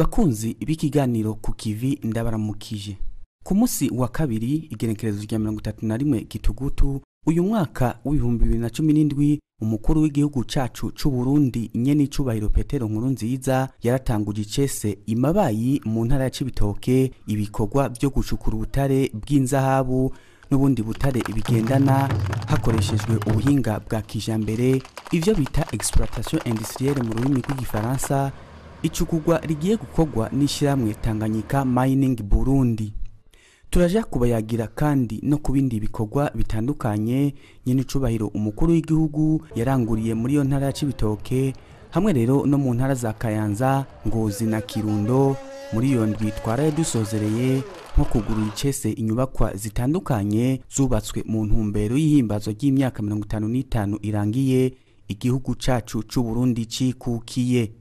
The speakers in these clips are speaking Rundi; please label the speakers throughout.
Speaker 1: Bakunzi b'ikiganiro ku kivi, ndabaramukije. Ku munsi wa kabiri, igenekerezo rya 31 Gitugutu uyu mwaka w'2017, umukuru w'igihugu cacu c'u Burundi, nyene icubahiro Petero Nkurunziza, yaratanguje icese imabayi mu ntara ya Cibitoke ibikorwa vyo gucukura ubutare bw'inzahabu n'ubundi butare bigendana hakoreshejwe ubuhinga bwa kijambere, ivyo bita exploitation industrielle mu rurimi rw'igifaransa. Icukurwa rigiye gukorwa n'ishyirahamwe Tanganyika Mining Burundi. Turaja kubayagira kandi no ku bindi bikorwa bitandukanye nyene icubahiro umukuru w'igihugu yaranguriye muri iyo ntara ya Cibitoke, hamwe rero no mu ntara za Kayanza, Ngozi na Kirundo muri iyo ndwi twaraye dusozereye, nko kugurura icese inyubakwa zitandukanye zubatswe mu ntumbero y'ihimbazo ry'imyaka 55 irangiye igihugu cacu c'u Burundi cikukiye.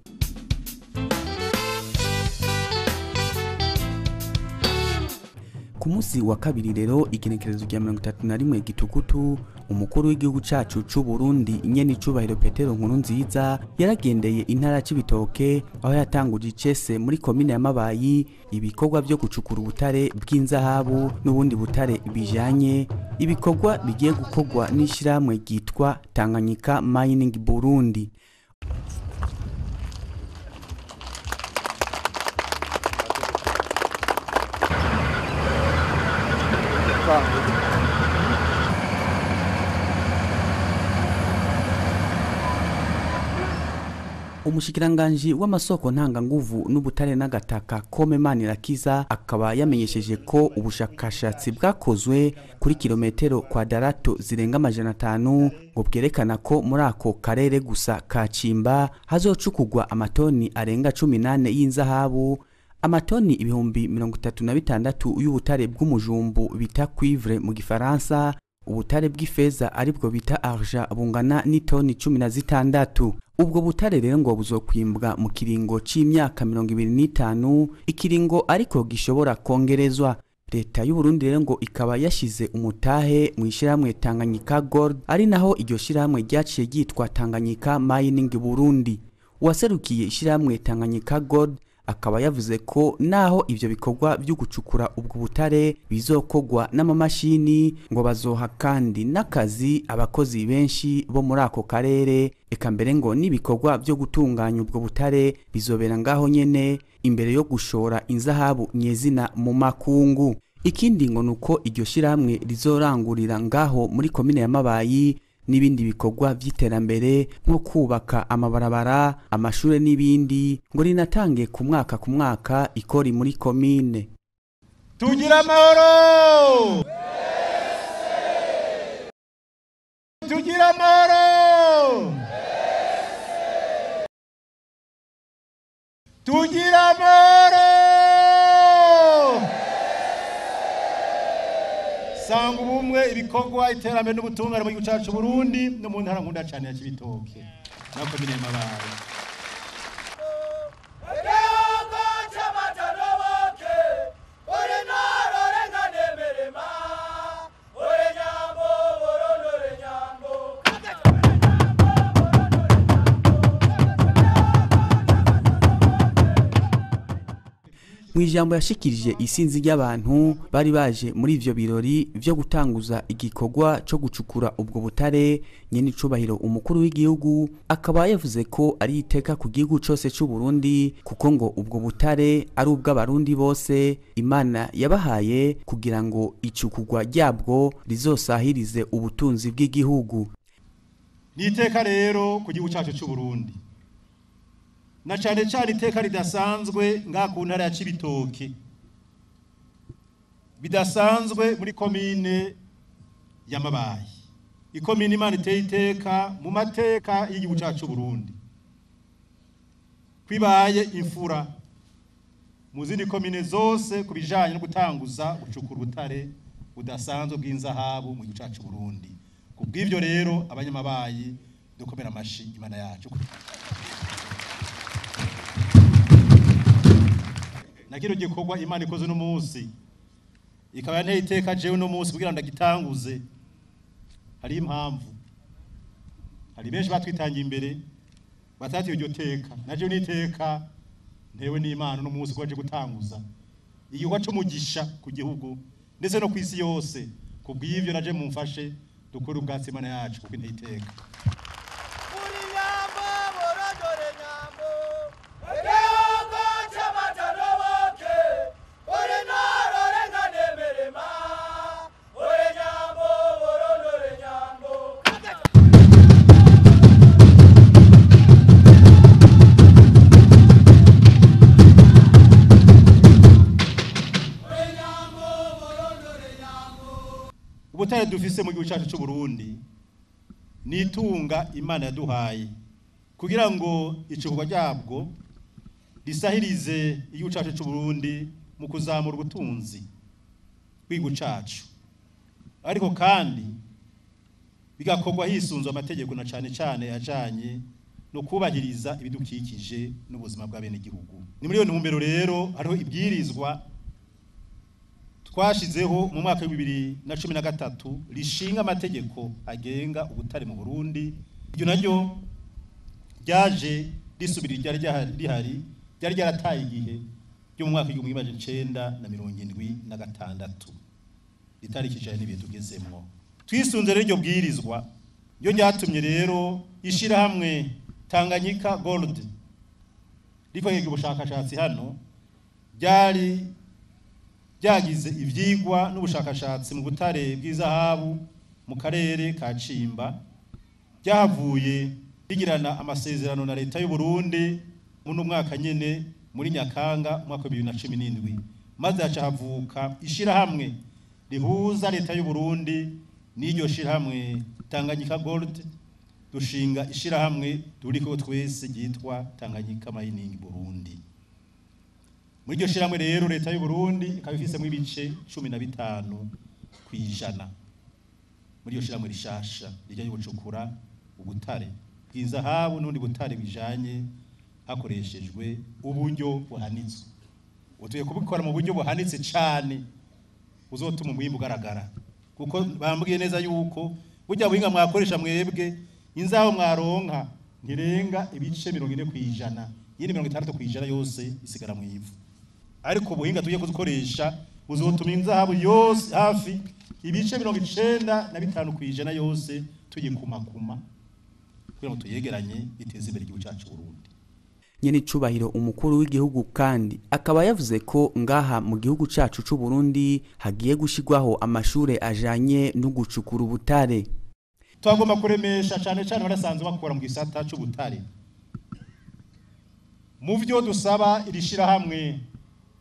Speaker 1: Ku munsi wa kabiri rero, igenekerezo rya 31 Gitugutu, umukuru w'igihugu cacu c'u Burundi, nyene icubahiro Petero Nkurunziza, yaragendeye intara ya Cibitoke, aho yatanguje icese muri komine ya Mabayi ibikorwa vyo gucukura ubutare bw'inzahabu n'ubundi butare bijanye, ibikorwa bigiye gukorwa n'ishirahamwe ryitwa Tanganyika Mining Burundi. Umushikiranganji w'amasoko ntanganguvu n'ubutare n'agataka, Kome Manirakiza, akaba yamenyesheje ko ubushakashatsi bwakozwe kuri kilometero kwadarato zirenga 500 ngo bwerekana ko muri ako karere gusa ka Cimba hazocukugwa amatoni arenga 18 y'inzahabu, amatoni 36,000 y'ubutare bw'umujumbu bita cuivre mu gifaransa, ubutare bw'ifeza aribwo bita argent bungana n'itoni 16. Ubwo butare rero ngo buzokwimbwa mu kiringo c'imyaka 25, ikiringo ariko gishobora kongerezwa. Leta y'u Burundi rero ngo ikaba yashize umutahe mu ishyirahamwe Tanganyika Gold, ari naho iryo shyirahamwe ryaciye ryitwa Tanganyika Mining Burundi. Uwaserukiye ishyirahamwe Tanganyika Gold akaba yavuze ko naho ivyo bikorwa vyo gucukura ubwo butare bizokogwa n'amamashini, ngo bazoha kandi n'akazi abakozi benshi bo muri ako karere. Eka mbere ngo n'ibikorwa vyo gutunganya ubwo butare bizobera ngaho nyene imbere yo gushora inzahabu nyezina mu makungu. Ikindi ngo nuko iryo shirahamwe rizorangurira ngaho muri komine ya Mabayi n'ibindi bikorwa vy'iterambere nko kubaka amabarabara, amashure n'ibindi, ngo rinatange ku mwaka ku mwaka ikori muri komine.
Speaker 2: Tugira amahoro, tugira amahoro, tugira amahoro. Sanga ubumwe, ibikorwa, iterambere n'ubutungane mu gihugu cyacu Burundi no mu ntara nkunda cyane ya Cibitoke na komine Mabayi.
Speaker 1: Mu ijambo yashikirije isinzi ry'abantu bari baje muri ivyo birori vyo gutanguza igikorwa co gucukura ubwo butare, nyene icubahiro umukuru w'igihugu akaba yavuze ko ari iteka ku gihugu cose c'u Burundi, kuko ngo ubwo butare ari ubw'abarundi bose Imana yabahaye kugira ngo icukurwa ryabwo rizosahirize ubutunzi bw'igihugu.
Speaker 2: Ni iteka rero ku gihugu cyacu c'u Burundi, na cyane cyane iteka ridasanzwe ngaha ku ntara ya Cibitoke, bidasanzwe muri komine ya Mabayi, ikomine Imana iteye iteka mu mateka y'igihugu cyacu Burundi, kwibaye imfura mu zindi komine zose ku bijanye no gutanguza gucukura ubutare budasanzwe bw'inzahabu mu gihugu cyacu Burundi. Kubw'ivyo rero, abanyamabayi, dukomera amashi Imana yacu. Na kino gikorwa Imana ikoze no munsi ikaba yanteye iteka jewe no munsi kugira ndagitanguze, hari impamvu. Hari benshi batwitangiye imbere batatiye iryo teka, na jewe n'iteka Ntewe n'Imana no munsi kwaje gutanguza igikorwa c'umugisha ku gihugu ndetse no kwisi yose. Kubw'ivyo naje mumfashe dukore ubwatsi Imana yacu kuko intiteka. Ubutare dufise mu gihugu cyacu cy'u Burundi ni itunga Imana yaduhaye kugira ngo icukurwa ryabwo risahirize igihugu cyacu cy'u Burundi mu kuzamura ubutunzi bw'igihugu cyacu, ariko kandi bigakorwa hisunzwe amategeko na cane cane ajanye no kubahiriza ibidukikije n'ubuzima bw'abenegihugu. Ni muri iyo ntumbero rero hariho ibwirizwa twashizeho mu mwaka wa 2013 rishinga amategeko agenga ubutare mu Burundi. Iryo naryo ryaje risubira iryari rihari ryari ryarataye igihe ryo mu mwaka wa 1976 ritarikije n'ibintu tugezemwo. Twisunze rero iryo bwirizwa ryo ryatumye rero ishirahamwe Tanganyika Gold rikorera ubushakashatsi hano, ryari ryagize ivyigwa n'ubushakashatsi mu butare bw'izahabu mu karere ka Cimba, ryahavuye rigirana amasezerano na leta y'u Burundi mu mwaka nyene muri Nyakanga mwaka 2017, maze haca havuka ishirahamwe rihuza leta y'u Burundi n'iryo shirahamwe Tanganyika Gold, dushinga ishirahamwe turiko twese ryitwa Tanganyika Mining Burundi. Muri iryo shirahamwe rero leta y'u Burundi ikaba ifisemo ibice 15% muri iryo shirahamwe rishasha rijya gucukura ubutare bw'izahabu n'ubundi butare bijanye hakoreshejwe uburyo buhanitswe. Utuye kubikora mu buryo buhanitse cyane uzotuma umwimbu ugaragara, kuko bambwiye neza yuko burya buhinga mwakoresha mwebwe inzaho mwaronka ntirenga ibice 40%, yindi 60% yose isigara mu ivu. Ariko ubuhinga tugiye kuzukoresha buzotuma inzahabu yose hafi ibice 95% yose tuyikumakuma kugira ngo tuyegeranye iteze imbere igihugu cyacu Burundi.
Speaker 1: Nyene icubahiro umukuru w'igihugu kandi akaba yavuze ko ngaha mu gihugu cacu c'u Burundi hagiye gushigwaho amashure ajanye no gucukura ubutare.
Speaker 2: Twagomba kuremesha cyane cyane barasanzwe bakora mu gisata c'ubutare. Mu vyo dusaba irishira hamwe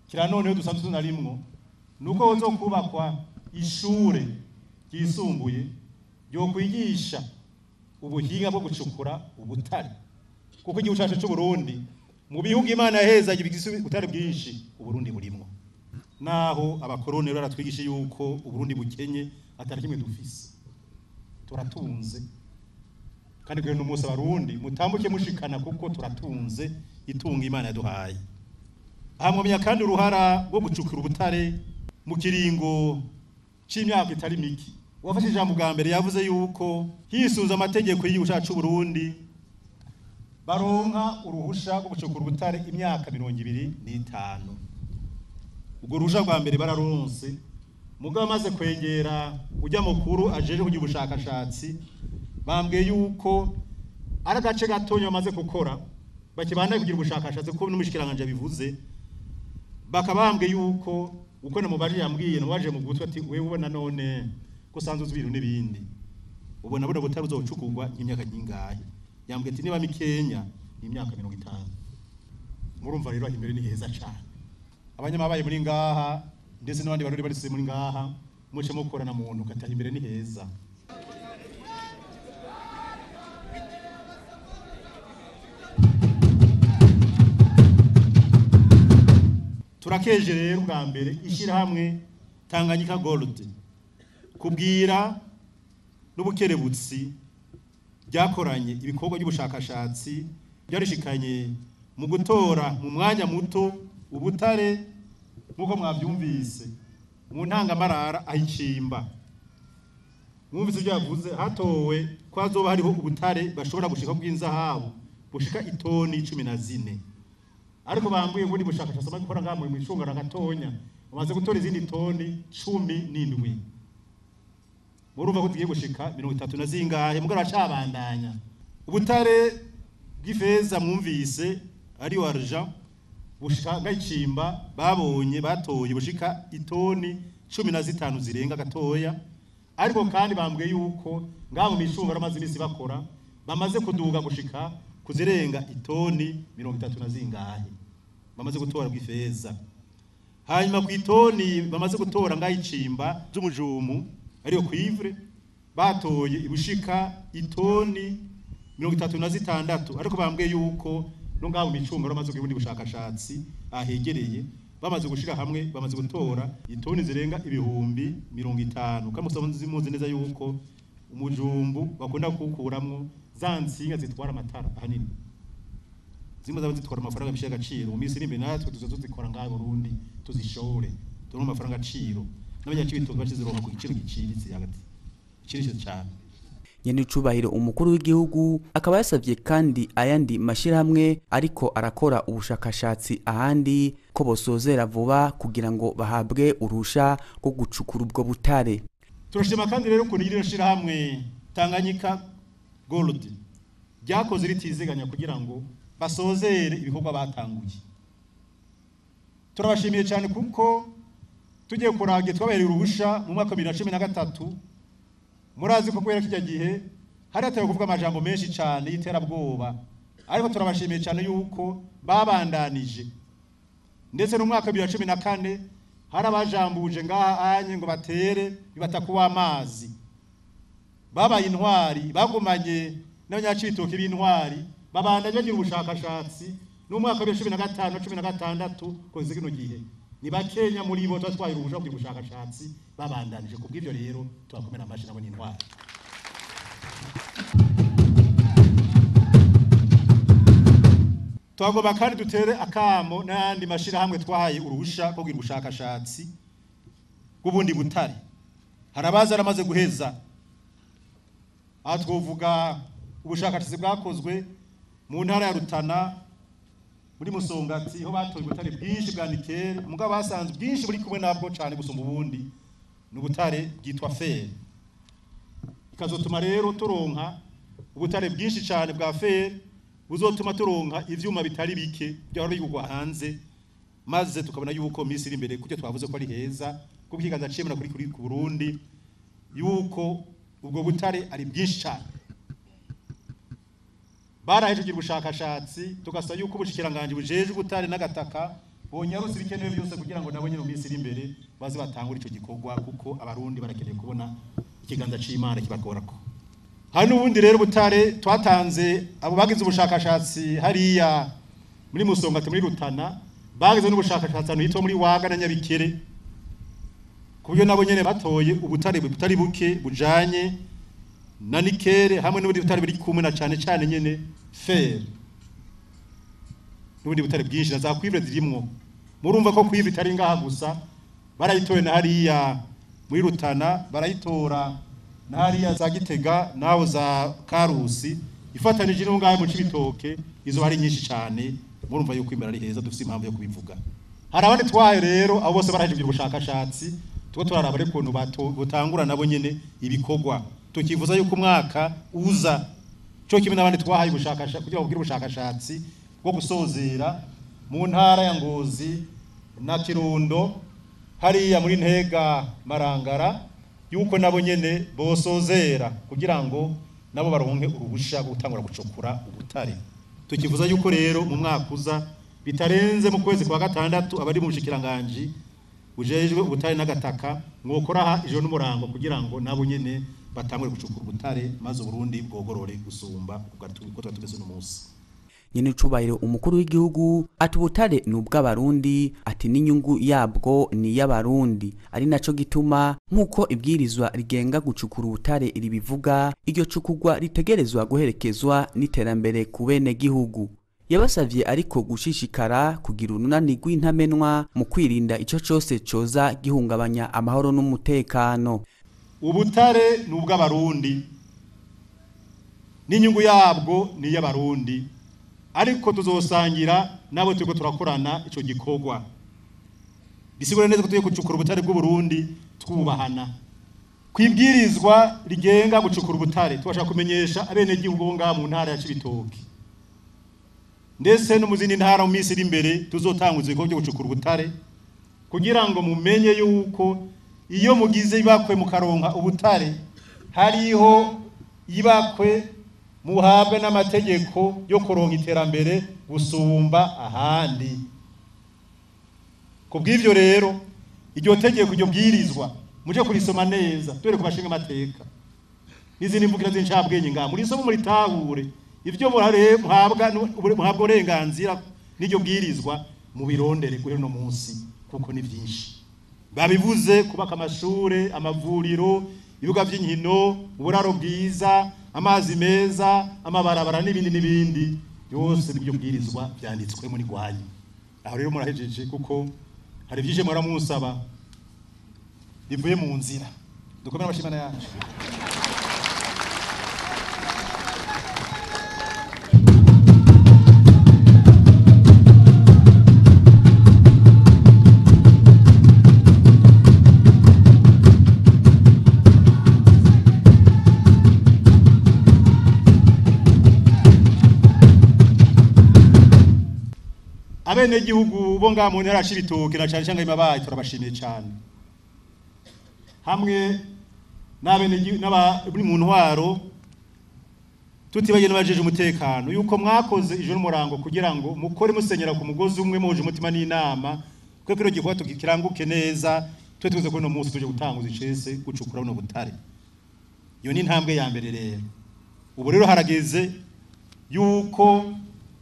Speaker 2: kira none dusanzwe tunarimwo nuko hozokubakwa ishure ryisumbuye ryo kwigisha ubuhinga bwo gucukura ubutare, kuko igihugu cyacu cy'u Burundi mu bihugu Imana yaheza ubutare bwinshi Uburundi burimwo. Naho abakoroni baratwigisha yuko Uburundi bukenye atari kimwe dufise, turatunze kandi kuri no munsi abarundi mutambuke mushikana kuko turatunze itunga Imana yaduhaye. Hamwamya kandi uruhara rwo gucukura ubutare mu kiringo c'imyaka itari miki. Uwafashe ijambo bwa mbere yavuze yuko hisunze amategeko y'igihugu cyacu Burundi baronka uruhusha rwo gucukura ubutare imyaka 25. Ubwo ruhusha rwa mbere bararonse, mugabo amaze kwegera ujya mukuru ajeje kugira ubushakashatsi bambwiye yuko ari agace gatonya bamaze gukora bakibanda kugira ubushakashatsi kuko n'umushikiranganje bivuze, bakabambwiye yuko uko namubaje yambwiye namubaje mu gutwi ati wewe ubona none ko sanzwe ibintu n'ibindi ubona buno butare uzocukurwa imyaka nyingahe, yambwiye ati niba mikenya ni imyaka 50. Murumva rero imbere ni heza cyane. Abanyamabaye muri ngaha ndetse n'abandi barori bari muri ngaha muce mukorana muntu kataha imbere ni heza. Turakeje rero bwa mbere ishirahamwe Tanganyika Gold kubwira n'ubukerebutsi byakoranye ibikorwa by'ubushakashatsi byarishikanye mu gutora mu mwanya muto ubutare nkuko mwabyumvise mu ntangamarara ahicimba. Mwumvise ibyo yavuze, hatowe ko hazoba hariho ubutare bashobora gushika bw'inzahabu bushika itoni 14. Ariko bambwiye ubundi bushakashatsi bamaze gukora ngaha mu micungano gatonya, bamaze gutora izindi toni 17. Murumva ko tugiye gushika 30 na zingahe, mugabo aracabandanya. Ubutare bw'ifeza mwumvise ari argent bushika gacimba babonye batoye bushika itoni 15 zirenga gatoya. Ariko kandi bambwiye yuko ngabo micungano amaze imisi bakora bamaze kuduga gushika kuzirenga itoni 30 na zingahe bamaze gutora bw'ifeza. Hanyuma ku itoni bamaze gutora ngayicimba z'umujumu ariyo cuivre batoye ibushika itoni 36. Ariko bambwiye yuko no ngabo micungano bamaze kugira ubushakashatsi ahegereye bamaze gushira hamwe bamaze gutora itoni zirenga 50,000. Kandi musanze muzi neza yuko umujumbu bakunda kukuramwo za nsinga zitwara amatara ahanini zimwe zaba zitwara amafaranga menshi y'agaciro. Mu minsi iri imbere natwe tuzoza tuzikora ngaha i Burundi tuzishore turonke amafaranga agaciro, n'abanyacibitoke bacizironka ku giciro giciriritse hagati giciriritse cyane.
Speaker 1: Nyenicubahiro umukuru w'igihugu akaba yasavye kandi ayandi mashirahamwe ariko arakora ubushakashatsi ahandi ko bosozera vuba kugira ngo bahabwe urusha rwo gucukura ubwo butare.
Speaker 2: Turashima kandi rero ukuntu iryo shirahamwe Tanganyika Gold ryakoze ritiziganya kugira ngo basozere ibikorwa batanguye. Turabashimiye cyane kuko tugiye kuragiye twabereye uruhusha mu mwaka wa 2013. Murazi ko kubera kijya gihe hari hatewe kuvuga amajambo menshi cyane y'iterabwoba, ariko turabashimiye cyane yuko babandanije. Ndetse no mu mwaka wa 2014 hari abajambuje ngaha anye ngo batere bibatakuwa amazi. Babaye intwari, bagumanye n'abanyacibitoke b'intwari, babandanye bagira ubushakashatsi n'umwaka wa 2015 na 16 kugeza kino gihe. Ni bakenya muri bo twatwaye uruhusha kugira ubushakashatsi babandanije. Kubw'ivyo rero tubakomera amashi nabo n'intwari. Twagomba kandi dutere akamo n'ayandi mashirahamwe twahaye uruhusha kugira ubushakashatsi bw'ubundi butare. Hari abaza aramaze guheza. Aha twovuga ubushakashatsi bwakozwe mu ntara ya Rutana muri Musongati, aho batoye ubutare bwinshi bwa nikeli, mugabo basanze bwinshi buri kumwe nabwo cyane gusumba ubundi ni ubutare bwitwa fer. Ikazotuma rero turonka ubutare bwinshi cyane bwa fer, buzotuma turonka ivyuma bitari bike byahora bigurwa hanze, maze tukabona yuko minsi iri imbere kujya twavuze ko ari heza kuko ikiganza cemera kuri ku Burundi yuko ubwo butare ari bwinshi cyane. Barahejeje ubushakashatsi tugasaba yuko ubushikiranganje bujejwe ubutare n'agataka bonyarutse ibikenewe byose kugira ngo nabo nyine mu minsi iri imbere baze batangure ico gikorwa, kuko abarundi barakeneye kubona ikiganza c'Imana kibakorako. Hari n'ubundi rero butare twatanze abo bagize ubushakashatsi hariya muri Musongati muri Rutana, bagize n'ubushakashatsi ahantu hitwa muri Waga na Nyabikere, ku buryo nabo nyene batoye ubutare butari buke bujanye na nikele hamwe n'ubundi butare buri kumwe na cane cane nyene fer, n'ubundi butare bwinshi na za cuivre zirimwo. Murumva ko cuivre itari ngaha gusa, barayitoye na hariya muri Rutana, barayitora na hariya za Gitega naho za Karusi, ifatanije no ngaha mu Cibitoke. Izo hari nyinshi cyane. Murumva yuko imbere ari heza, dufite impamvu yo kubivuga. Hari abandi twaye rero abo bose barahejeje ubushakashatsi, tuko turaraba rero ukuntu butangura nabo nyene ibikorwa. Tukivuza yuko umwaka uza cyo kimwe n'abandi twahaye ubushakashatsi kugira ngo ubushakashatsi bwo gusozera mu ntara ya Ngozi na Kirundo hariya muri Ntega Marangara, yuko nabo nyene bosozera kugira ngo nabo baronke uruhusha rwo gutangura gucukura ubutare. Tukivuza yuko rero mu mwaka uza bitarenze mu kwezi kwa gatandatu abari mu bushikiranganje bujejwe ubutare n'agataka mwokora ijoro n'umurango kugira ngo nabo nyene batangure gucukura ubutare, maze Burundi bwogorore gusumba uko tumeze uno munsi.
Speaker 1: Nyenicubahiro umukuru w'igihugu ati ubutare ni ubw'abarundi, ati n'inyungu yabwo ni iy'abarundi, ari naco gituma nk'uko ibwirizwa rigenga gucukura ubutare ribivuga, iryo cukurwa ritegerezwa guherekezwa n'iterambere ku bene gihugu. Yabasavye ariko gushishikara kugira urunani rw'intamenwa mu kwirinda ico cose coza gihungabanya amahoro n'umutekano.
Speaker 2: Ubutare ni ubw'abarundi n'inyungu yabwo ni iy'abarundi. Ariko tuzosangira nabo turiko turakorana ico gikorwa. Bisigura neza ko tugiye gucukura ubutare bw'u Burundi twubahana. Kwibwirizwa rigenga gucukura ubutare tubasha kumenyesha abenegihugu bo ngaha mu ntara ya Cibitoke ndetse no mu zindi ntara mu minsi iri imbere tuzotanguza ibikorwa byo gucukura ubutare, kugira ngo mumenye yuko iyo mugize ibakwe mukaronka ubutare hariho ibakwe muhabwe n'amategeko yo kuronka iterambere gusumba ahandi. Kubw'ivyo rero iryo tegeko iryo bwirizwa muje kurisoma neza dore kubashinga amateka n'izindi mvukira z'incabwenge ngaha murisoma muritahure ivyo muhabwa uburenganzira n'iryo bwirizwa mubirondere kuri no munsi, kuko ni byinshi babivuze: kubaka amashure, amavuriro, ibibuga by'inkino, uburaro bwiza, amazi meza, amabarabara n'ibindi n'ibindi byose n'ibyo bwirizwa byanditswe muri gwanyu. Aho rero murahejeje, kuko hari byinshi muramusaba bivuye mu nzira. Dukomere amashimana yacu. Abenegihugu bo ngaha mu ntara ya Cibitoke na cane cane Mabayi turabashimiye cane, hamwe n'abenegihugu n'abari mu ntwaro, tutibagiye n'abajeje umutekano, yuko mwakoze ijoro n'umurango kugira ngo mukore musenyera ku mugozi umwe muhuje umutima n'inama, kuko kino gikorwa tukiranguke neza. Twe tuze ko no munsi tuje gutanguza icese gucukura buno butare. Iyo ni intambwe ya mbere. Rero ubu rero harageze yuko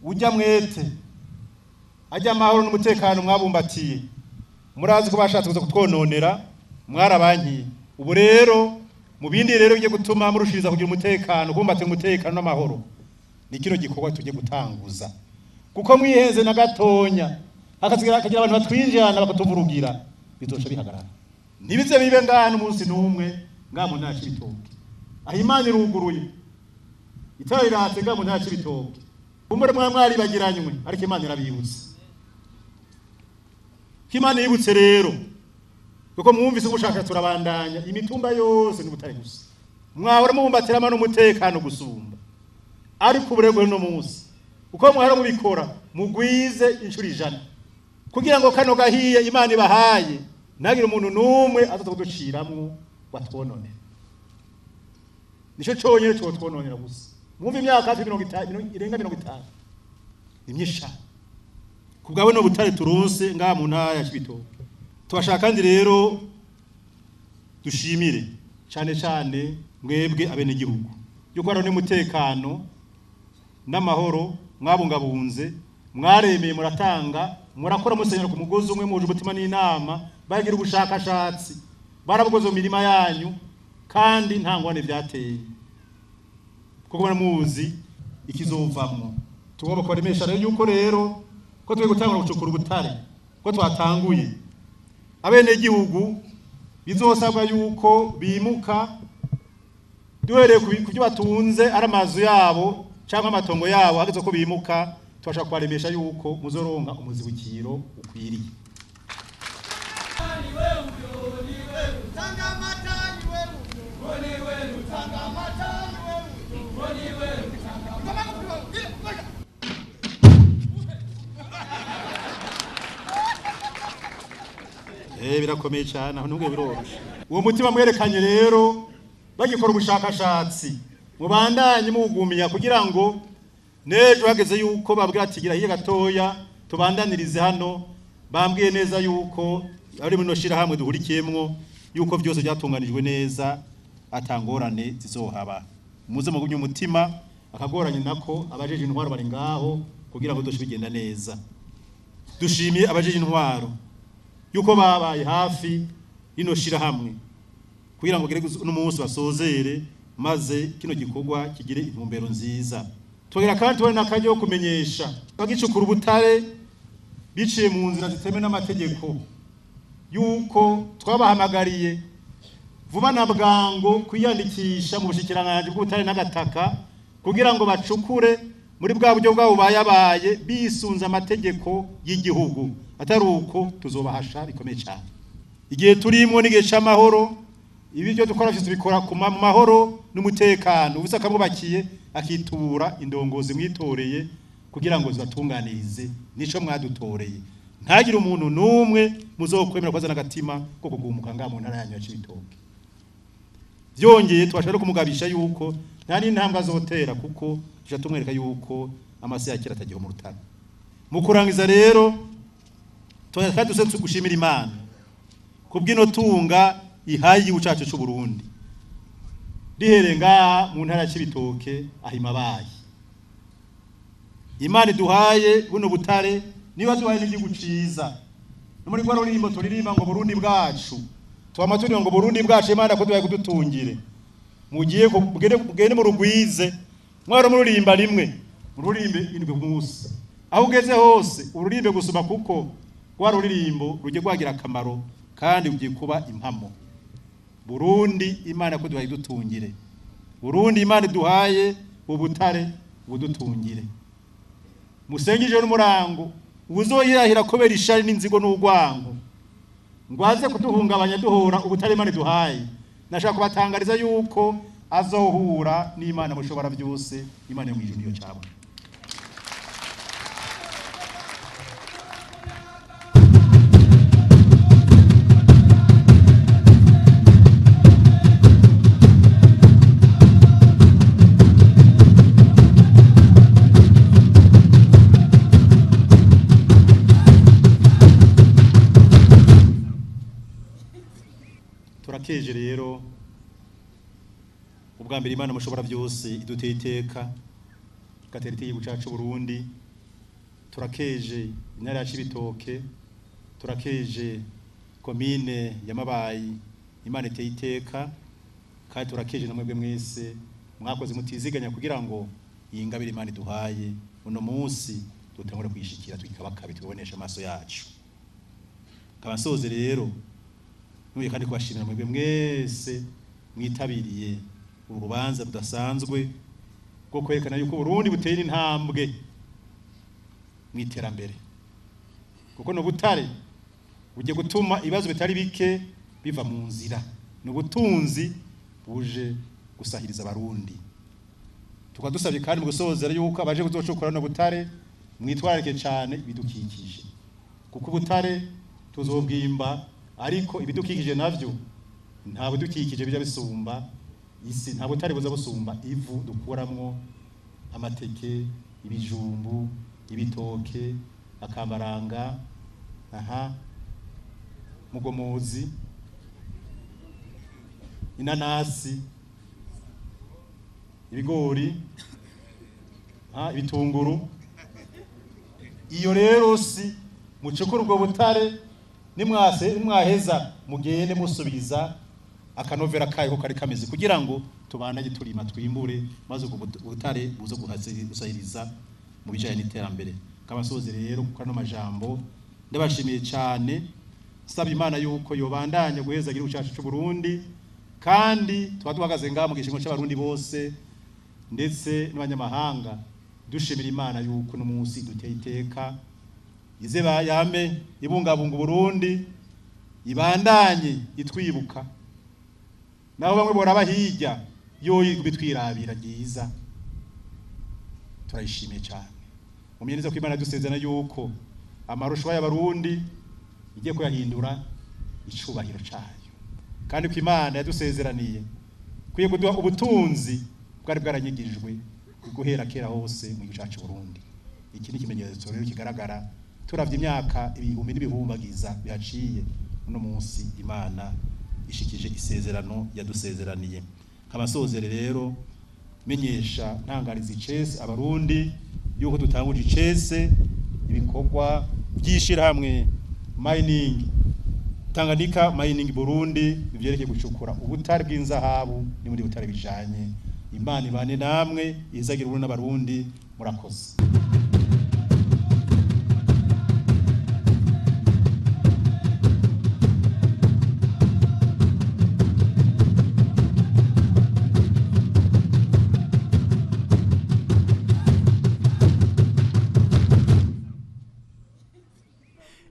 Speaker 2: ujya mwete ajya amahoro n'umutekano mwabumbatiye. Murazi ko bashatse kuza kutwononera, mwarabankiye. Ubu rero mu bindi rero bigiye gutuma murushiriza kugira umutekano, kubumbatira umutekano n'amahoro, ni kino gikorwa tugiye gutanguza, kuko mwihenze na gatonya hakagira abantu batwinjirana bakatuvurugira, bizoca bihagarara. Ntibize bibe ngaha n'umunsi n'umwe ngaha mu ntara ya Cibitoke. Aho Imana iruguruye itara riratse ngaha mu ntara ya Cibitoke, kumbure mwaribagiranywe, ariko Imana irabibutse. Ko Imana yibutse rero, kuko mwumvise ubushakashatsi turabandanya imitumba yose n'ubutare gusa, mwahora mubumbatiramo n'umutekano gusumba. Ariko ubu rero no munsi uko mwahora mubikora mugwize inshuro 100, kugira ngo kano gahiye Imana ibahaye ntagire umuntu n'umwe azaza kuduciramwo watwononera. Nico conyene cotwononera gusa. Mwumva imyaka hafi 50 irenga 50 ni myinshi cane. Kubwawe no butare turonse ngaha mu ntara ya Cibitoke. Tubashaka kandi rero dushimire cane cane mwebwe abenegihugu yuko hariho n'umutekano n'amahoro mwabungabunze, mwaremeye, muratanga, murakora musenyera ku mugozi umwe muhuje umutima n'inama, bagira ubushakashatsi barabukoze mu mirima yanyu kandi nta ngwane byateye, kuko baramuzi ikizovamwo. Tugomba kubaremesha rero yuko rero ko tugiye gutangura gucukura ubutare, ko twatanguye, abenegihugu bizosabwa yuko bimuka duhereye ku byo batunze, ari amazu yabo cyangwa amatongo yabo, hageze ko bimuka tubasha kubaremesha yuko muzoronka umuzibukiro ukwiriye. Birakomeye cyane aho nubwo biroroshe. Uwo mutima mwerekanye rero bagikora ubushakashatsi, mubandanye mugumya kugira ngo nejo hageze yuko babwira ati gira hirya gatoya tubandanirize hano. Bambwiye neza yuko ari muri no shirahamwe duhurikiyemwo yuko byose byatunganijwe neza atangorane zizohaba. Muze mugumye umutima, akagoranye nako abajeje intwaro bari ngaho kugira ngo doshe bigenda neza. Dushimiye abajeje intwaro yuko babaye hafi ino shirahamwe kugira ngo gere n'umunsi basozere, maze kino gikorwa kigire intumbero nziza. Tugira kandi tubone n'akaryo kumenyesha bagicukura ubutare biciye mu nzira zitemewe n'amategeko yuko twabahamagariye vuba na bwango kwiyandikisha mu bushikiranganji bw'ubutare n'agataka kugira ngo bacukure muri bwa buryo bwabo bayabaye bisunze amategeko y'igihugu, atari uko tuzobahasha bikomeye cyane. Igihe turimo n'igihe c'amahoro, ibi byo dukora byose tubikora ku mahoro n'umutekano. Ubusa akamwubakiye akitura indongozi mwitoreye kugira ngo zibatunganirize nico mwadutoreye. Ntagire umuntu numwe muzokwemera kwazana agatima ko kugumuka ngaha mu ntara yanyu ya Cibitoke. Byongeye twashaka no kumugabisha yuko nta n'intambwe azotera, kuko tuja tumwereka yuko amase ya kera atagiye mu rutaro. Mu kurangiza rero twari gushimira Imana kubw'ino tunga ihaye igihugu cacu c'u Burundi, rihereye ngaha mu ntara ya Cibitoke aho imabaye. Imana iduhaye buno butare, niba duhaye n'igihugu ciza. No muri rwa ruririmbo turirimba ngo Burundi bwacu, twama turirimba ngo Burundi bwacu, Imana ko duhaye kudutungire. Mugiye mugende mu rugwize, mwaro muririmba rimwe, mururimbe indwi ku munsi, aho ugeze hose ururimbe gusoma, kuko rwa ruririmbo rugiye kwagira akamaro kandi rugiye kuba impamo. Burundi Imana ko duhaye dutungire, Burundi Imana iduhaye ubutare budutungire. Musengije n'umurango uzoyirahira kubera ishari n'inzigo n'urwango ngo aze kuduhungabanya duhora ubutare Imana iduhaye. Nashaka kubatangariza yuko azohura n'Imana mushobora byose, Imana yo mu ijuru niyo cabona. Turakeje rero ubwa mbere Imana mushobora byose iduteye iteka igatera igihugu cacu Burundi. Turakeje intara ya Cibitoke, turakeje komine ya Mabayi, Imana iteye iteka, kandi turakeje na mwebwe mwese mwakoze mutiziganya kugira ngo iyi ngabire Imana iduhaye uno munsi dutangure kuyishikira tukikabakabe tubonesha amaso yacu. Kabasoze rero nuye kandi kubashimira mwebwe mwese mwitabiriye uru rubanza rudasanzwe rwo kwerekana yuko Burundi butera intambwe mu iterambere, kuko no butare bugiye gutuma ibibazo bitari bike biva mu nzira, n'ubutunzi buje gusahiriza Abarundi. Tukaba dusabye kandi mu gusozera yuko abaje kuzocukura no butare mwitwararike cyane ibidukikije, kuko ubutare tuzobwimba, ariko ibidukikije navyo nta bidukikije bijya bisumba isi, nta butare buza busumba ivu dukuramwo amateke, ibijumbu, ibitoke, akambaranga, aha mugomozi, inanasi, ibigori, ibitunguru. Iyo rero si mucukura ubwo butare, nimwase nimwaheza mugende musubiza akanovera kayo kari kameze, kugira ngo tubandanye turima twimbure, maze ubwo butare buze gusahiriza mu bijanye n'iterambere. Kabasoze rero kuko no majambo ndabashimiye cyane, saba Imana yuko yobandanya guheza igihugu cyacu cy'u Burundi, kandi tuba duhagaze ngaha mu gishingo cy'abarundi bose ndetse n'abanyamahanga, dushimira Imana yuko no munsi duteye iteka ize bayame ibungabunga Burundi, ibandanye itwibuka, naho bamwe boraba hirya yo bitwirabira ryiza. Turayishimiye cyane. Mumenye neza ko Imana dusezerana yuko amarushwa y'abarundi igiye kuyahindura icubahiro cayo, kandi ko Imana yadusezeraniye kwiye kuduha ubutunzi bwari bwaranyigijwe guhera kera hose mu gihugu cacu Burundi. Iki ni ikimenyetso rero kigaragara turavye imyaka ibihumbi n'ibihumbagiza bihaciye, uno munsi Imana ishikije isezerano yadusezeraniye. Kabasozere rero menyesha ntangariza icese abarundi yuko dutanguje icese ibikorwa by'ishirahamwe mining Tanganyika Mining Burundi bivyerekeye gucukura ubutare bw'inzahabu n'ubundi butare bijanye. Imana ibane namwe, izagira ubuntu n'abarundi. Murakoze.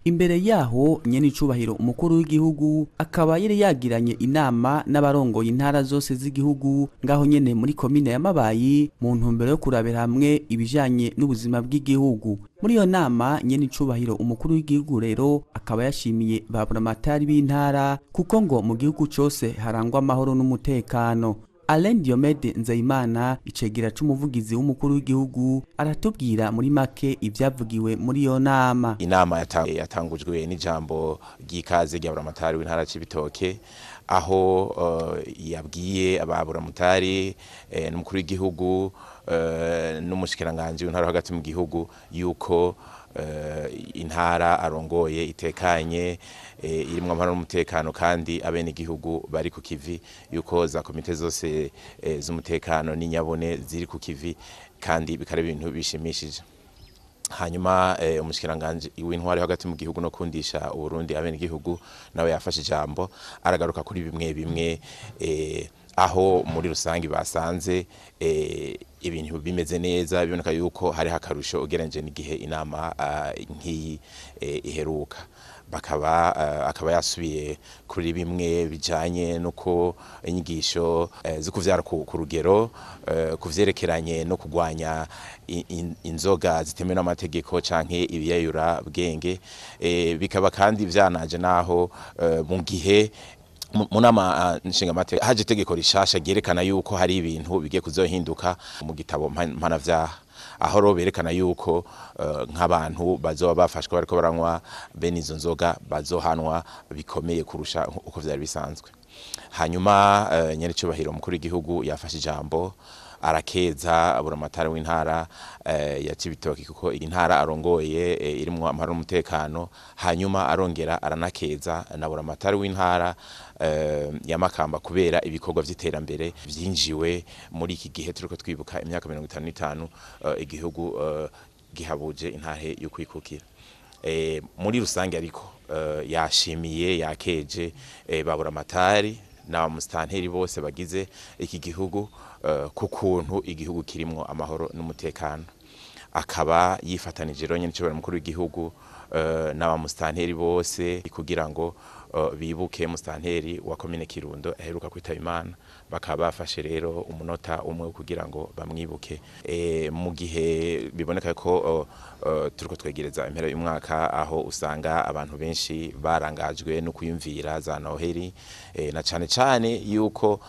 Speaker 1: Imbere yaho nyene icubahiro umukuru w'igihugu akaba yari yagiranye inama n'abarongoye intara zose z'igihugu ngaho nyene muri komine ya Mabayi mu ntumbero yo kurabira hamwe ibijanye n'ubuzima bw'igihugu. Muri iyo nama nyene icubahiro umukuru w'igihugu rero akaba yashimiye ba buramatari b'intara kuko ngo mu gihugu cose harangwa amahoro n'umutekano. Alain Diomede Nzeyimana, icegera c'umuvugizi w'umukuru w'igihugu, aratubwira muri make ivyavugiwe muri iyo nama.
Speaker 3: Inama yatangujwe n'ijambo ry'ikaze rya buramatari w'intara Cibitoke, aho yabwiye ababuramutari n'umukuru w'igihugu n'umushikiranganje w'intara hagati mu gihugu yuko intara arongoye itekanye, irimwo amahoro n'umutekano, kandi abene igihugu bari ku kivi, yuko za komite zose z'umutekano n'inyabone ziri ku kivi, kandi bikaba ibintu bishimishije. Hanyuma umushikiranganje w'intwari hagati mu gihugu no kundisha Uburundi abene igihugu nawe yafashe ijambo, aragaruka kuri bimwe bimwe aho muri rusangi basanze ibintu bimeze neza, biboneka yuko hari hakarusho ugerenje n'igihe inama nk'iyi iheruka. Bakaba akaba yasubiye kuri bimwe bijanye nuko inyigisho zo kuvyara ku rugero, kuvyerekeranye no kugwanya inzoga zitemewe n'amategeko canke ibiyayura bwenge, bikaba kandi vyanaje naho mu gihe mu nama nshingamateka haje itegeko rishasha ryerekana yuko hari ibintu bigiye kuzohinduka mu gitabo mpanavyaha, aho ro berekana yuko nk'abantu bazoba bafashwe bariko baranywa bene izo nzoga bazohanwa bikomeye kurusha uko vyari bisanzwe. Hanyuma nyerecubahiro mukuru w'igihugu yafashe ijambo arakeza buramatari w'intara ya Cibitoke kuko intara arongoye irimwo amahoro n'umutekano. Hanyuma arongera aranakeza na buramatari w'intara ya Makamba kubera ibikorwa vy'iterambere vyinjiwe muri iki gihe turiko twibuka imyaka 55 igihugu gihabuje intare yo kwikukira. Muri rusange ariko yashimiye yakeje baburamatari na mustanteri bose bagize iki gihugu kukuntu igihugu kirimwo amahoro n'umutekano. Akaba yifatanije rero nyene cyo mukuru w'igihugu n'abamustanteri bose kugira ngo bibuke mustanteri wa komine Kirundo aheruka kwitaba Imana, bakaba bafashe rero umunota umwe kugira ngo bamwibuke. Mu gihe biboneka ko turiko twegereza impera y'umwaka, aho usanga abantu benshi barangajwe no kwiyumvira za Noheli, na cane cane yuko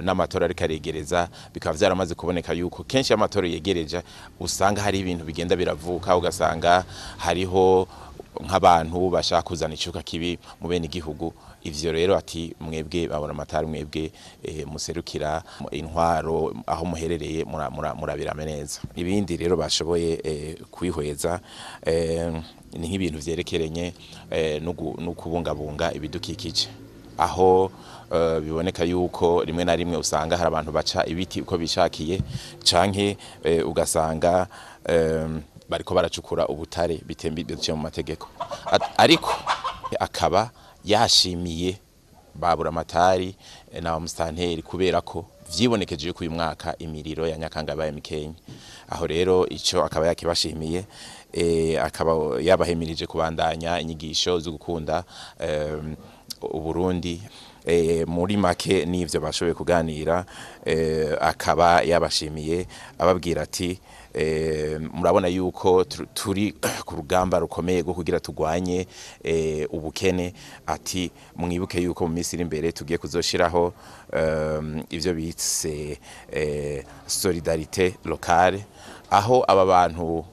Speaker 3: n'amatora ariko aregereza, bikaba vyaramaze kuboneka yuko kenshi amatora yegereje usanga hari ibintu bigenda biravuka, ugasanga hariho nk'abantu bashaka kuzana icuka kibi mu bene igihugu. Ivyo rero ati mwebwe babona amatari, mwebwe muserukira intwaro aho muherereye murabirame neza. Ibindi rero bashoboye kwihweza ni nk'ibintu vyerekeranye no kubungabunga ibidukikije, aho biboneka yuko rimwe na rimwe usanga hari abantu baca ibiti uko bishakiye, canke ugasanga bariko baracukura ubutare bitembiye mu mategeko. Ariko akaba yashimiye baburamatari na mustanteri kubera ko vyibonekeje yuko uyu mwaka imiriro ya Nyakanga yabaye mikenya. Aho rero ico akaba yakibashimiye, akaba yabahemirije kubandanya inyigisho zo gukunda Uburundi. Muri make n'ivyo bashoboye kuganira, akaba yabashimiye ababwira ati murabona yuko turi ku rugamba rukomeye rwo kugira tugwanye ubukene, ati mwibuke yuko mu minsi iri imbere tugiye kuzoshiraho ivyo bise solidarité locale, aho aba bantu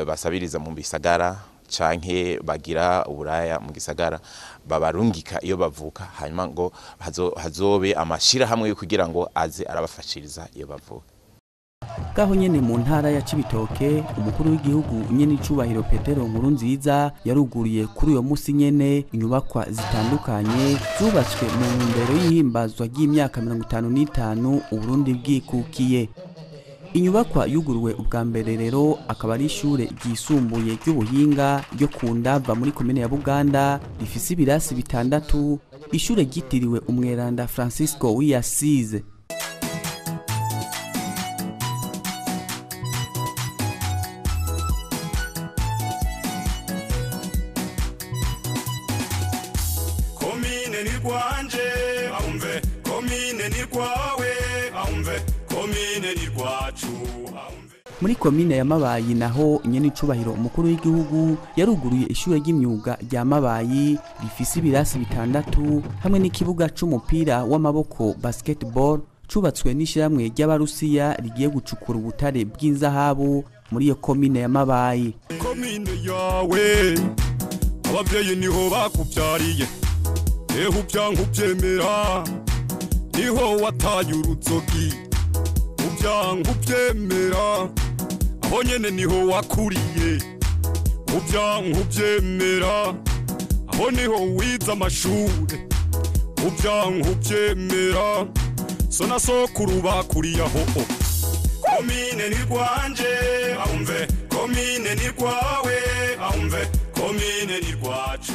Speaker 3: basabiriza mu bisagara canke bagira uburaya mu gisagara babarungika iyo bavuka, hanyuma ngo hazobe amashira hamwe yo kugira ngo aze arabafashiriza iyo bavuka.
Speaker 1: Gaho nyene mu ntara ya Cibitoke, umukuru w'igihugu nyene icubahiro Petero Nkurunziza yaruguriye kuri uyo musi nyene inyubakwa zitandukanye zubatswe mu ntumbero y'ihimbazwa ry'imyaka 55 Uburundi bwikukiye. Inyubakwa yuguruwe ubwa mbere rero akaba ari ishure ryisumbuye ry'ubuhinga ryo ku Ndava muri komine ya Buganda, rifise ibirasi 6, ishure ryitiriwe umweranda Francisco w'Iyasize.
Speaker 4: ni rwanje ahumve komine ni rwawe ahumve komine ni rwacu.
Speaker 1: Muri komine ya Mabayi naho nyene icubahiro umukuru w'igihugu yaruguruye ishure ry'imyuga rya Mabayi rifise ibirasi 6 hamwe n'ikibuga c'umupira w'amaboko basketball cubatswe n'ishiramwe ry'Abarusiya rigiye gucukura ubutare bw'inzahabu muri iyo komine ya Mabayi.
Speaker 4: Komine yawe abavyeyi niho bakuvyariye eho uvyanka uvyemera niho wataye uruzogi uvyanka uvyemera aho nyene niho wakuriye uvyanka uvyemera aho niho wize amashure uvyanka uvyemera so na sokuru bakuriye aho. Komine ni rwanje ahumve komine ni rwawe ahumve komine ni rwacu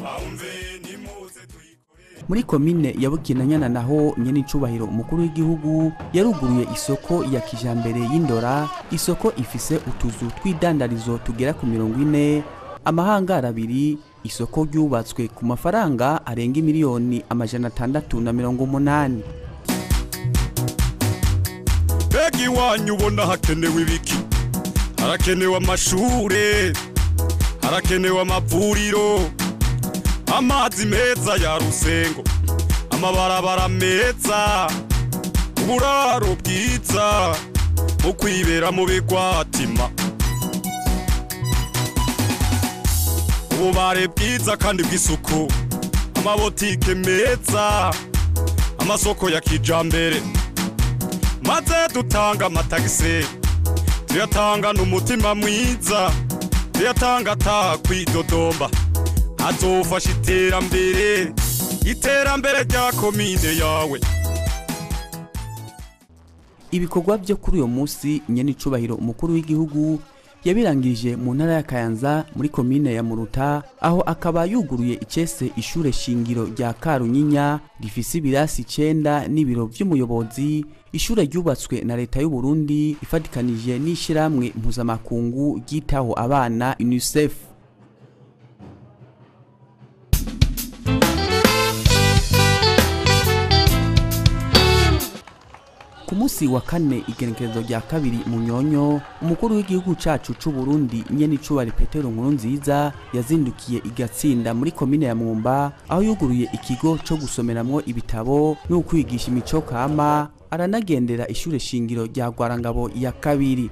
Speaker 4: ahumve nimuze tuyikore.
Speaker 1: Muri komine ya Bukinanyana naho nyene icubahiro umukuru w'igihugu yaruguruye isoko ya kijambere y'Indora, isoko ifise utuzu tw'idandarizo tugera ku 40, amahangara 2, isoko ryubatswe ku mafaranga arenga miliyoni 680.
Speaker 4: Begi wanyu ubona hakenewe ibiki? Harakenewe amashure, harakenewe amavuriro, amazi meza ya Rusengo, amabarabara meza, uburaro bwiza, mu kwibera mu bigwatima, ububare bwiza kandi bw'isuku, amabotike meza, amasoko ya kijambere. Maze dutanga amatagisi, tuyatanga n'umutima mwiza, tuyatanga atakwidodomba, azofasha iterambere, iterambere rya komine yawe.
Speaker 1: Ibikorwa byo kuri uyo munsi nyene icubahiro umukuru w'igihugu yabirangirije mu ntara ya Kayanza muri komine ya Muruta, aho akaba yuguruye icese ishure shingiro rya Karunyinya rifise ibirasi 9 n'ibiro vy'umuyobozi, ishure ryubatswe na leta y'u Burundi ifatikanije n'ishiramwe mpuzamakungu ryitaho abana UNICEF. Ku munsi wa kane igenekerezo rya 2 mu Nyonyo, umukuru w'igihugu cacu c'u Burundi nyene icubahiro Petero Nkurunziza yazindukiye igatsinda muri komine ya Mwumba, aho yuguruye ikigo co gusomeramwo ibitabo no kwigisha imico kama, aranagendera ishure shingiro rya Gwarangabo ya 2.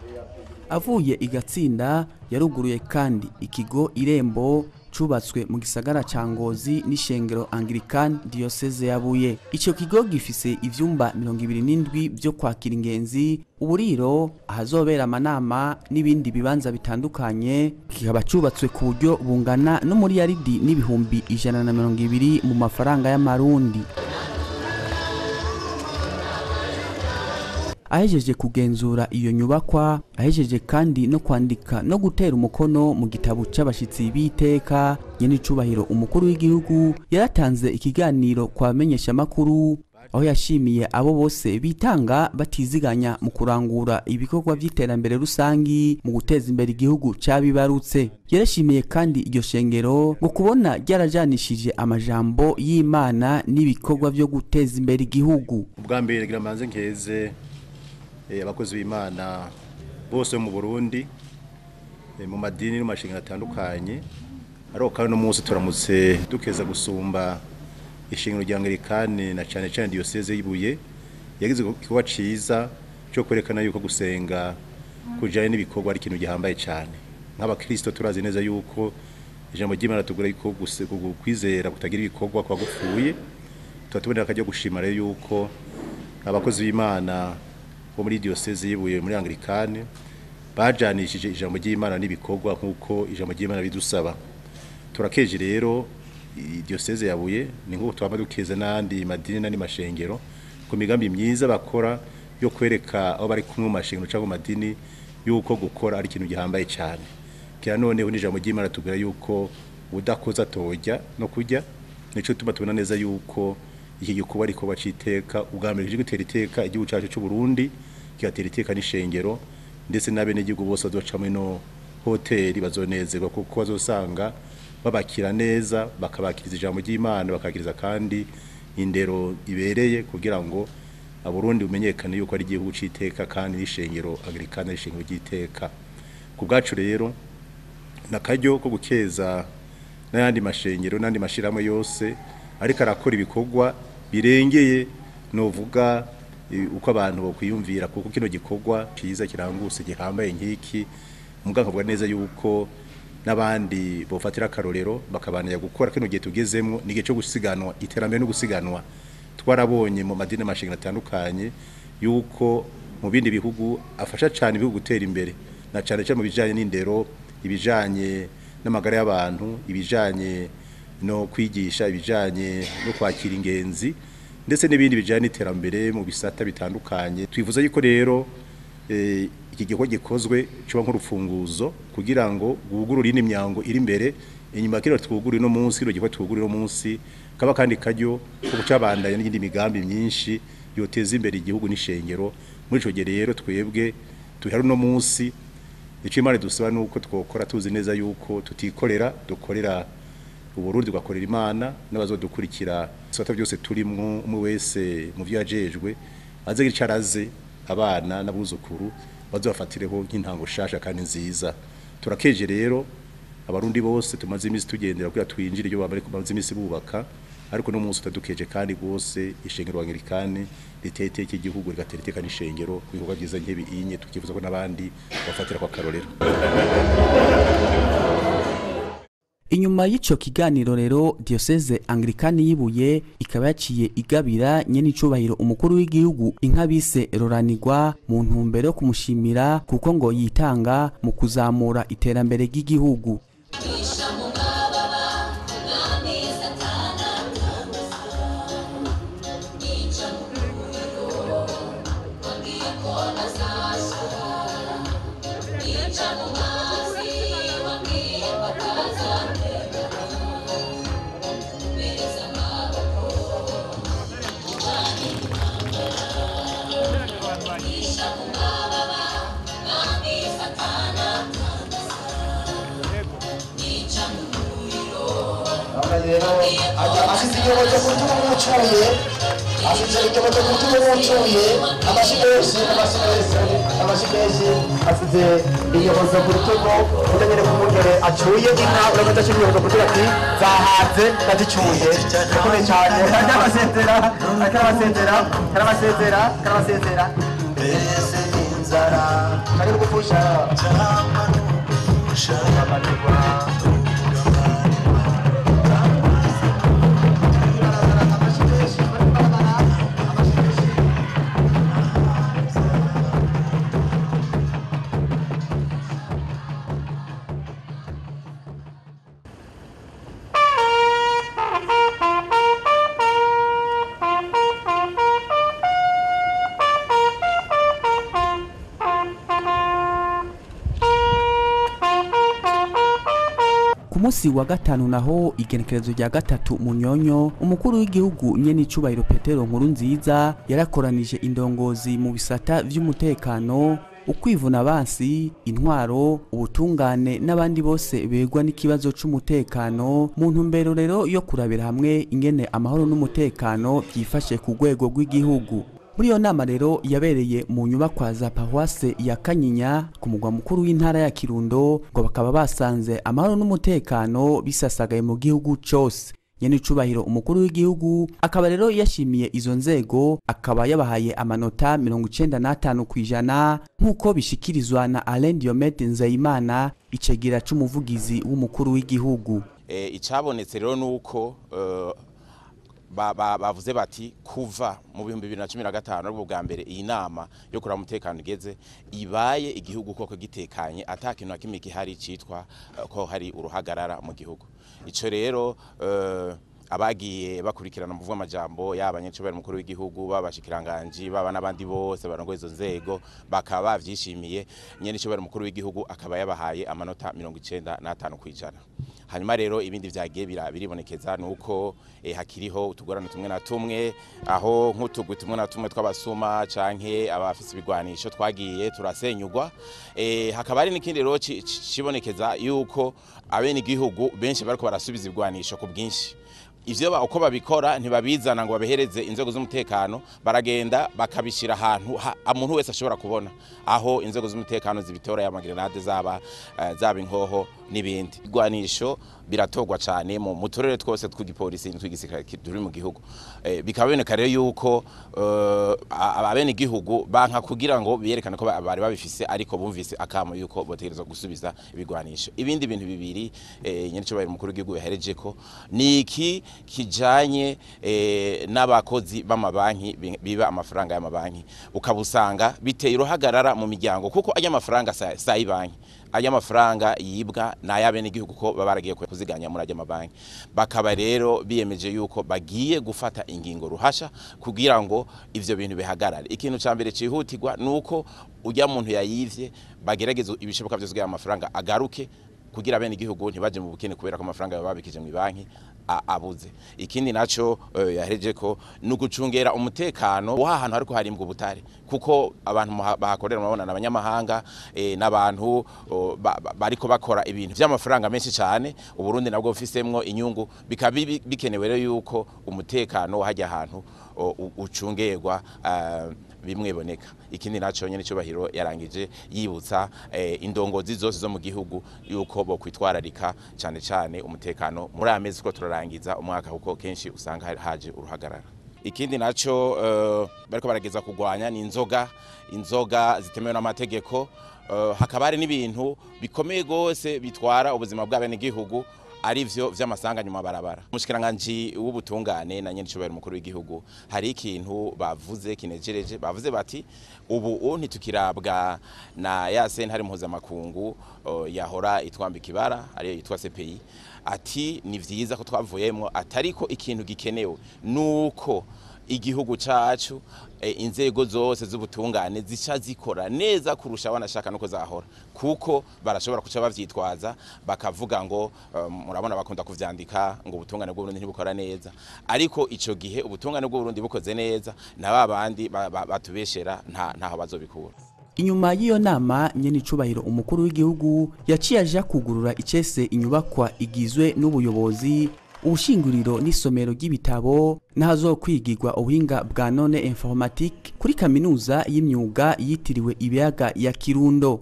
Speaker 1: Avuye igatsinda yaruguruye kandi ikigo Irembo cubatswe mu gisagara ca Ngozi n'ishengero Anglican Diocese ya Buye. Ico kigo gifise ivyumba 27 vyo kwakira ingenzi, uburiro, ahazobera amanama n'ibindi bibanza bitandukanye, kikaba cubatswe ku buryo bungana no muri yaridi n'ibihumbi 120 mu mafaranga y'amarundi. Ahejeje kugenzura iyo nyubakwa, ahejeje kandi no kwandika no gutera umukono mu gitabo c'abashitsi b'iteka, nyene icubahiro umukuru w'igihugu yaratanze ikiganiro kwa bamenyesha makuru, aho yashimiye abo bose bitanga batiziganya mu kurangura ibikorwa by'iterambere rusangi mu guteza imbere igihugu cabibarutse. Yarashimiye kandi iryo shengero ngo kubona ryarajanishije amajambo y'Imana n'ibikorwa byo guteza imbere igihugu.
Speaker 2: Ubwa mbere ngira manze nkeze abakozi b'Imana bose mu Burundi, mu madini no mashengero atandukanye, ariko kandi no munsi turamutse dukeza gusumba ishengero rya Anglikane na cane cane diocese y'Ibuye yagize igikorwa ciza cyo kwerekana yuko gusenga kujanye n'ibikorwa ari ikintu gihambaye cane. Nk'abakristo turazi neza yuko ijambo ry'Imana tugura yuko kwizera kutagira ibikorwa kwa gupfuye. Tuba akajya gushima rero yuko abakozi b'Imana bo muri diocese y'Ibuye muri Anglikane bajanishije ijambo ry'Imana n'ibikorwa nkuko ijambo ry'Imana bidusaba. Turakeje rero diocese ya Buye ni nkuko twaba dukeze n'andi madini n'andi mashengero ku migambi myiza bakora yo kwereka aho bari kumwe mu mashengero cyangwa mu madini yuko gukora ari ikintu gihambaye cyane. Kira noneho n'ijambo ry'Imana tubwira yuko udakoza tojya no kujya, nico tuma tubona neza yuko iki gikorwa ariko baciteka ubwa mbere gutera iteka igihugu cyacu cy'u Burundi, kigatera iteka n'ishengero ndetse n'abenegihugu bose bazoca muri no hoteli bazonezerwa kuko bazosanga Babakira neza, bakabakiriza ijambo ry'Imana, bakakiriza kandi indero ibereye kugira ngo Aburundi bumenyekane yuko ari igihugu c'iteka kandi n'ishengero Anglikane n'ishengero ry'iteka. Ku bwacu rero nakaryo ko gukeza n'ayandi mashengero n'andi mashirahamwe yose ariko arakora ibikorwa birengeye novuga uko abantu bokwiyumvira, kuko kino gikorwa ciza kiranguse gihambaye nk'iki muga nkavuga neza yuko n'abandi bofatira akarorero bakabanira gukora. Kino gihe tugezemwo ni igihe cyo gusiganwa iterambere no gusiganwa. Twarabonye mu madini amashengero atandukanye yuko mu bindi bihugu afasha cyane ibihugu gutera imbere, na cyane cyane mu bijanye n'indero, ibijanye n'amagara y'abantu, ibijanye no kwigisha, ibijanye no kwakira ingenzi ndetse n'ibindi bijanye n'iterambere mu bisata bitandukanye. Twifuza yuko rero iki gikorwa gikozwe coba nk'urufunguzo kugira ngo gwugurure indi myango iri imbere inyuma. Kino twugurure no munsi, kino gikorwa twugurure no munsi kaba kandi karyo ko gucabandanya n'indi migambi myinshi yoteza imbere igihugu n'ishengero. Muri ico gihe rero twebwe tuhera no munsi, ico Imana dusaba nuko twokora tuzi neza yuko tutikorera, dukorera Uburundi, tugakorera Imana n'abazodukurikira. Bisata byose turimwo, umwe wese mu vyo yajejwe aze gicaraze abana n'abuzukuru bazobafatireho nk'intango shasha kandi nziza. Turakeje rero Abarundi bose tumaze iminsi tugendera kugira twinjire iyo bamare kumaze iminsi bubaka, ariko no munsi utadukeje kandi gose ishengero Anglikane riteye iteka igihugu, rigatera iteka n'ishengero ku bikorwa byiza nk'ibi inye, tukifuza ko n'abandi bafatira kwa karorero.
Speaker 1: Inyuma y'ico kiganiro rero, Diocese Anglikane yibuye ikaba yaciye igabira nyene icubahiro umukuru w'igihugu inka bise Roranirwa mu ntumbero yo kumushimira kuko ngo yitanga mu kuzamura iterambere ry'igihugu.
Speaker 5: Asize ikiyobozo ku rutugu rw'ucuye, asize ikiyobozo ku rutugu rw'ucuye. Amashyi menshi, amashyi menshi, amashyi menshi. Asize iyobozo ku rutugu kuko nyine kumungere acuye inka, urabona ashyira iyobozo ku rutugu ati zahaze ndazicuye. Ndakomeye cyane, karabasezera, karabasezera, karabasezera, karabasezera. Mbese inzara kari gupfusha cyangwa no gupfusha.
Speaker 1: Ku munsi wa gatanu naho, igenekerezo rya 3 Munyonyo, umukuru w'igihugu nyene icubahiro Petero Nkurunziza yarakoranije indongozi mu bisata vy'umutekano, ukwivuna abansi, intwaro, ubutungane n'abandi bose begwa n'ikibazo c'umutekano, mu ntumbero rero yo kurabira hamwe ingene amahoro n'umutekano byifashe ku rwego rw'igihugu. Muri iyo nama rero yabereye mu nyubakwa za Paroisse ya Kanyinya ku mugwa mukuru w'intara ya Kirundo, ngo bakaba basanze amahoro n'umutekano bisasagaye mu gihugu cose. Nyene icubahiro umukuru w'igihugu akaba rero yashimiye izo nzego, akaba yabahaye amanota 95% nk'uko bishikirizwa na Alain Diomede Nzeyimana, icegera c'umuvugizi w'umukuru w'igihugu.
Speaker 3: Icabonetse rero nuko bavuze bati kuva mu 2015 aribwo bwa mbere iyi nama yo kuraba umutekano igeze ibaye igihugu koko gitekanye, ata kintu na kimwe gihari citwa ko hari uruhagarara mu gihugu. Ico rero abagiye bakurikirana mu amajambo yaba nyecobera mukuru w'igihugu, babashikiranganji, baba n'abandi bose barongoye izo nzego bakaba bavyishimiye. Nyene mukuru w'igihugu akaba yabahaye amanota 95%. Hanyuma rero ibindi vyagiye biribonekeza nuko hakiriho utugorane tumwe na tumwe, aho nk'utugwi tumwe na tumwe tw'abasuma canke abafise ibigwanisho twagiye turasenyugwa. Hakaba hari n'ikindi rero cibonekeza yuko abene igihugu benshi bariko barasubiza ibigwanisho ku bwinshi. Ivyo uko babikora ntibabizana ngo babihereze inzego z'umutekano, baragenda bakabishira ahantu umuntu wese ashobora kubona, aho inzego z'umutekano zibitora, ya magrenade zaba inkoho n'ibindi. Igwanisho biratorwa cyane mu turere twose tw'igipolisi n'tw'igisirikare turi mu gihugu. Bikaba biboneka rero yuko abene igihugu banka kugira ngo biyerekane ko bari babifise, ariko bumvise akamo yuko botegerezwa gusubiza ibigwanisho. Ibindi bintu bibiri nyenicubahiro umukuru w'igihugu yahereje ko ni iki kijanye n'abakozi b'amabanki biba amafaranga y'amabanki, ukabusanga biteye uruhagarara mu miryango, kuko ajya amafaranga sa ibanki, ajya amafaranga yibwa n'ayabene igihugu ko baba baragiye kuziganya muri ajya amabanki. Bakaba rero biyemeje yuko bagiye gufata ingingo ruhasha kugira ngo ivyo bintu bihagarare. Ikintu ca mbere cihutirwa nuko ujya muntu yayivye bagerageza ibishoboka byose kugira amafaranga agaruke, kugira bene igihugu ntibaje mu bukene kubera ko amafaranga bababikije mu banki abuze. Ikindi naco yahereje ko nugucungera umutekano wa hantu hariko harimbwa ubutare, kuko abantu bahakorera murabona n'abanyamahanga n'abantu bariko bakora ibintu vy'amafaranga menshi cyane, Uburundi nabwo bufisemwo inyungu, bikaba bikenewe rero yuko umutekano hajya ahantu ucungerwa bimwe boneka. Ikindi naco nyene cyubahiro yarangije yibutsa indongozi zose zo mu gihugu yuko bo kwitwararika cyane cyane umutekano muri amezi ko turarangiza umwaka, kuko kenshi usanga haje uruhagarara. Ikindi naco bariko barageza kugwanya ni inzoga zitemewe n'amategeko. Hakaba hari n'ibintu bikomeye gose bitwara ubuzima bw'abene gihugu, arivyo vy'amasanga nyuma barabara. Umushikiranganje w'ubutungane na nyenicubahiro umukuru w'igihugu hari ikintu bavuze kinejereje, bavuze bati ubu ntitukirabwa na ya sentare mpuzamakungu yahora itwambika ibara ariyo yitwa CPI, ati ni vyiza ko twavuyemwo, atariko ikintu gikenewe nuko igihugu cacu inzego zose z'ubutungane zica zikora neza kurusha wanashaka nuko zahora, kuko barashobora kuca bavyitwaza bakavuga ngo murabona bakunda kuvyandika ngo ubutungane bw'u Burundi ntibukora neza, ariko ico gihe ubutungane bw'u Burundi bukoze neza na babandi batubeshera ntaho bazobikura.
Speaker 1: Inyuma y'iyo nama nyenicubahiro umukuru w'igihugu yaciye aja kugurura icese inyubakwa igizwe n'ubuyobozi, ubushinguriro n'isomero ry'ibitabo n'ahazokwigirwa ubuhinga bwa none informatique kuri kaminuza y'imyuga yitiriwe ibiyaga ya Kirundo.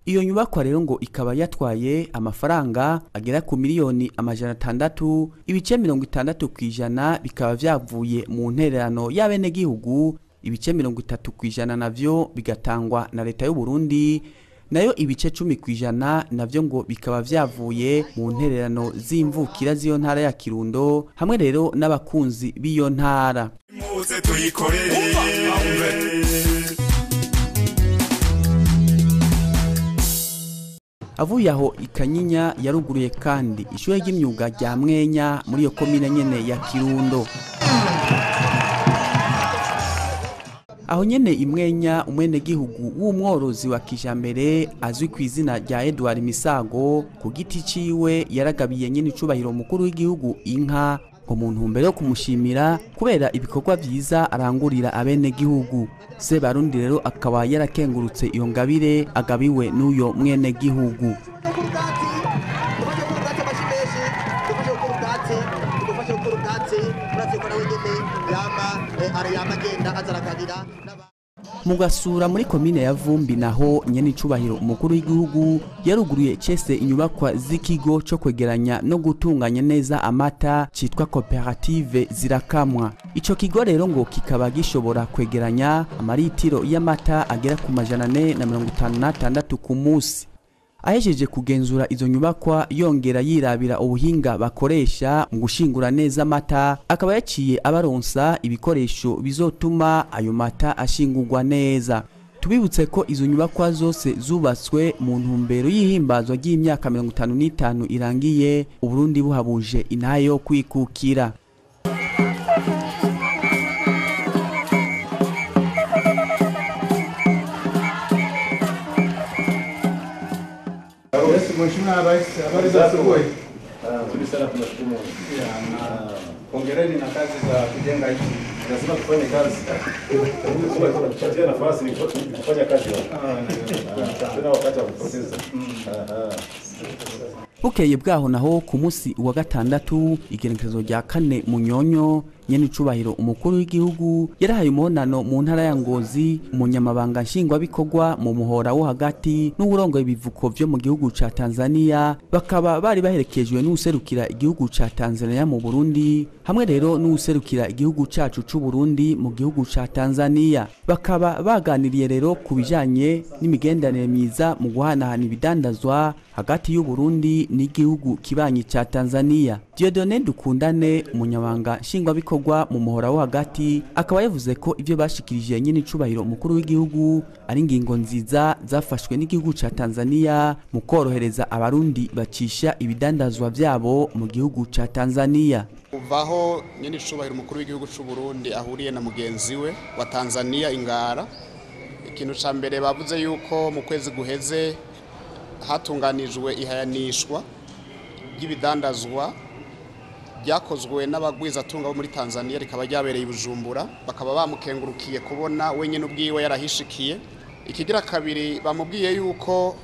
Speaker 1: Iyo nyubakwa rero ngo ikaba yatwaye amafaranga agera ku miliyoni 600, ibice 60% bikaba vyavuye mu ntererano y'abenegihugu, ibice 30% navyo bigatangwa na leta y'u Burundi, nayo ibice 10% navyo ngo bikaba vyavuye mu ntererano z'imvukira z'iyo ntara ya Kirundo hamwe rero n'abakunzi b'iyo ntara.
Speaker 4: Muze tuyikorere.
Speaker 1: Avuye aho Ikanyinya yaruguruye kandi ishure ry'imyuga rya Mwenya muri iyo komine nyene ya Kirundo. Aho nyene Imwenya umwene gihugu w'umworozi wa kijambere azwi ku izina rya Edouard Misago ku giti ciwe yaragabiye nyene icubahiro mukuru w'igihugu inka ngo mu ntumbero yo kumushimira kubera ibikorwa vyiza arangurira abene gihugu. Sebarundi rero akaba yarakengurutse iyo ngabire agabiwe n'uyo mwene gihugu. Mugasura muri komine ya Vumbi naho nyene icubahiro umukuru w'igihugu yaruguruye cese inyubakwa z'ikigo cyo kwegeranya no gutunganya neza amata citwa Koperative Zirakamwa. Ico kigo rero ngo kikaba gishobora kwegeranya amaritiro y'amata agera ku 456 ku munsi. Ahejeje kugenzura izo nyubakwa yongera yirabira ubuhinga bakoresha mu gushingura neza amata, akaba yaciye abaronsa ibikoresho bizotuma ayo mata ashingurwa neza. Tubibutse ko izo nyubakwa zose zubatswe mu ntumbero y'ihimbazwa ry'imyaka 55 irangiye Uburundi buhabuje intayo kwikukira.
Speaker 2: Mheshimiwa Rais, habari za asubuhi.
Speaker 6: Nzuri sana, tunashukuru Mungu. Hongereni na kazi za kujenga hichi. Lazima tufanye kazi. Mungu atupatie nafasi ni kufanya kazi hapa. Tuna wakati wa kupoteza.
Speaker 1: Bukeye bwaho naho ku munsi wa gatandatu igenekerezo rya 4 Munyonyo, nyene icubahiro umukuru w'igihugu yarahaye umunano mu ntara ya Ngozi umunyamabanga nshingwabikorwa mu muhora wo hagati n'uburongo ibivuko vyo mu gihugu ca Tanzania, bakaba bari baherekejwe n'userukira igihugu ca Tanzania mu Burundi hamwe rero n'userukira igihugu cacu c'u Burundi mu gihugu ca Tanzania. Bakaba baganiriye rero ku bijanye n'imigenderanire myiza mu guhanahana ibidandazwa hagati y'u Burundi n'igihugu kibanyi ca Tanzania. Dieudonné Dukundane, umunyamabanga nshingwabikorwa mu muhora wo hagati, akaba yavuze ko ivyo bashikirije nyene icubahiro umukuru w'igihugu ari ingingo nziza zafashwe n'igihugu ca Tanzania mu korohereza abarundi bacisha ibidandazwa vyabo mu gihugu ca Tanzania.
Speaker 7: Kuvaho nyene icubahiro umukuru w'igihugu c'u Burundi ahuriye na mugenzi we wa Tanzania Ingara, ikintu ca mbere bavuze yuko mu kwezi guheze hatunganijwe ihayanishwa ry'ibidandazwa ryakozwe n'abagwizatunga bo muri Tanzania, rikaba ryabereye i Bujumbura, bakaba bamukengurukiye kubona wenyine ubwiwe yarahishikiye. Ikigira kabiri bamubwiye yuko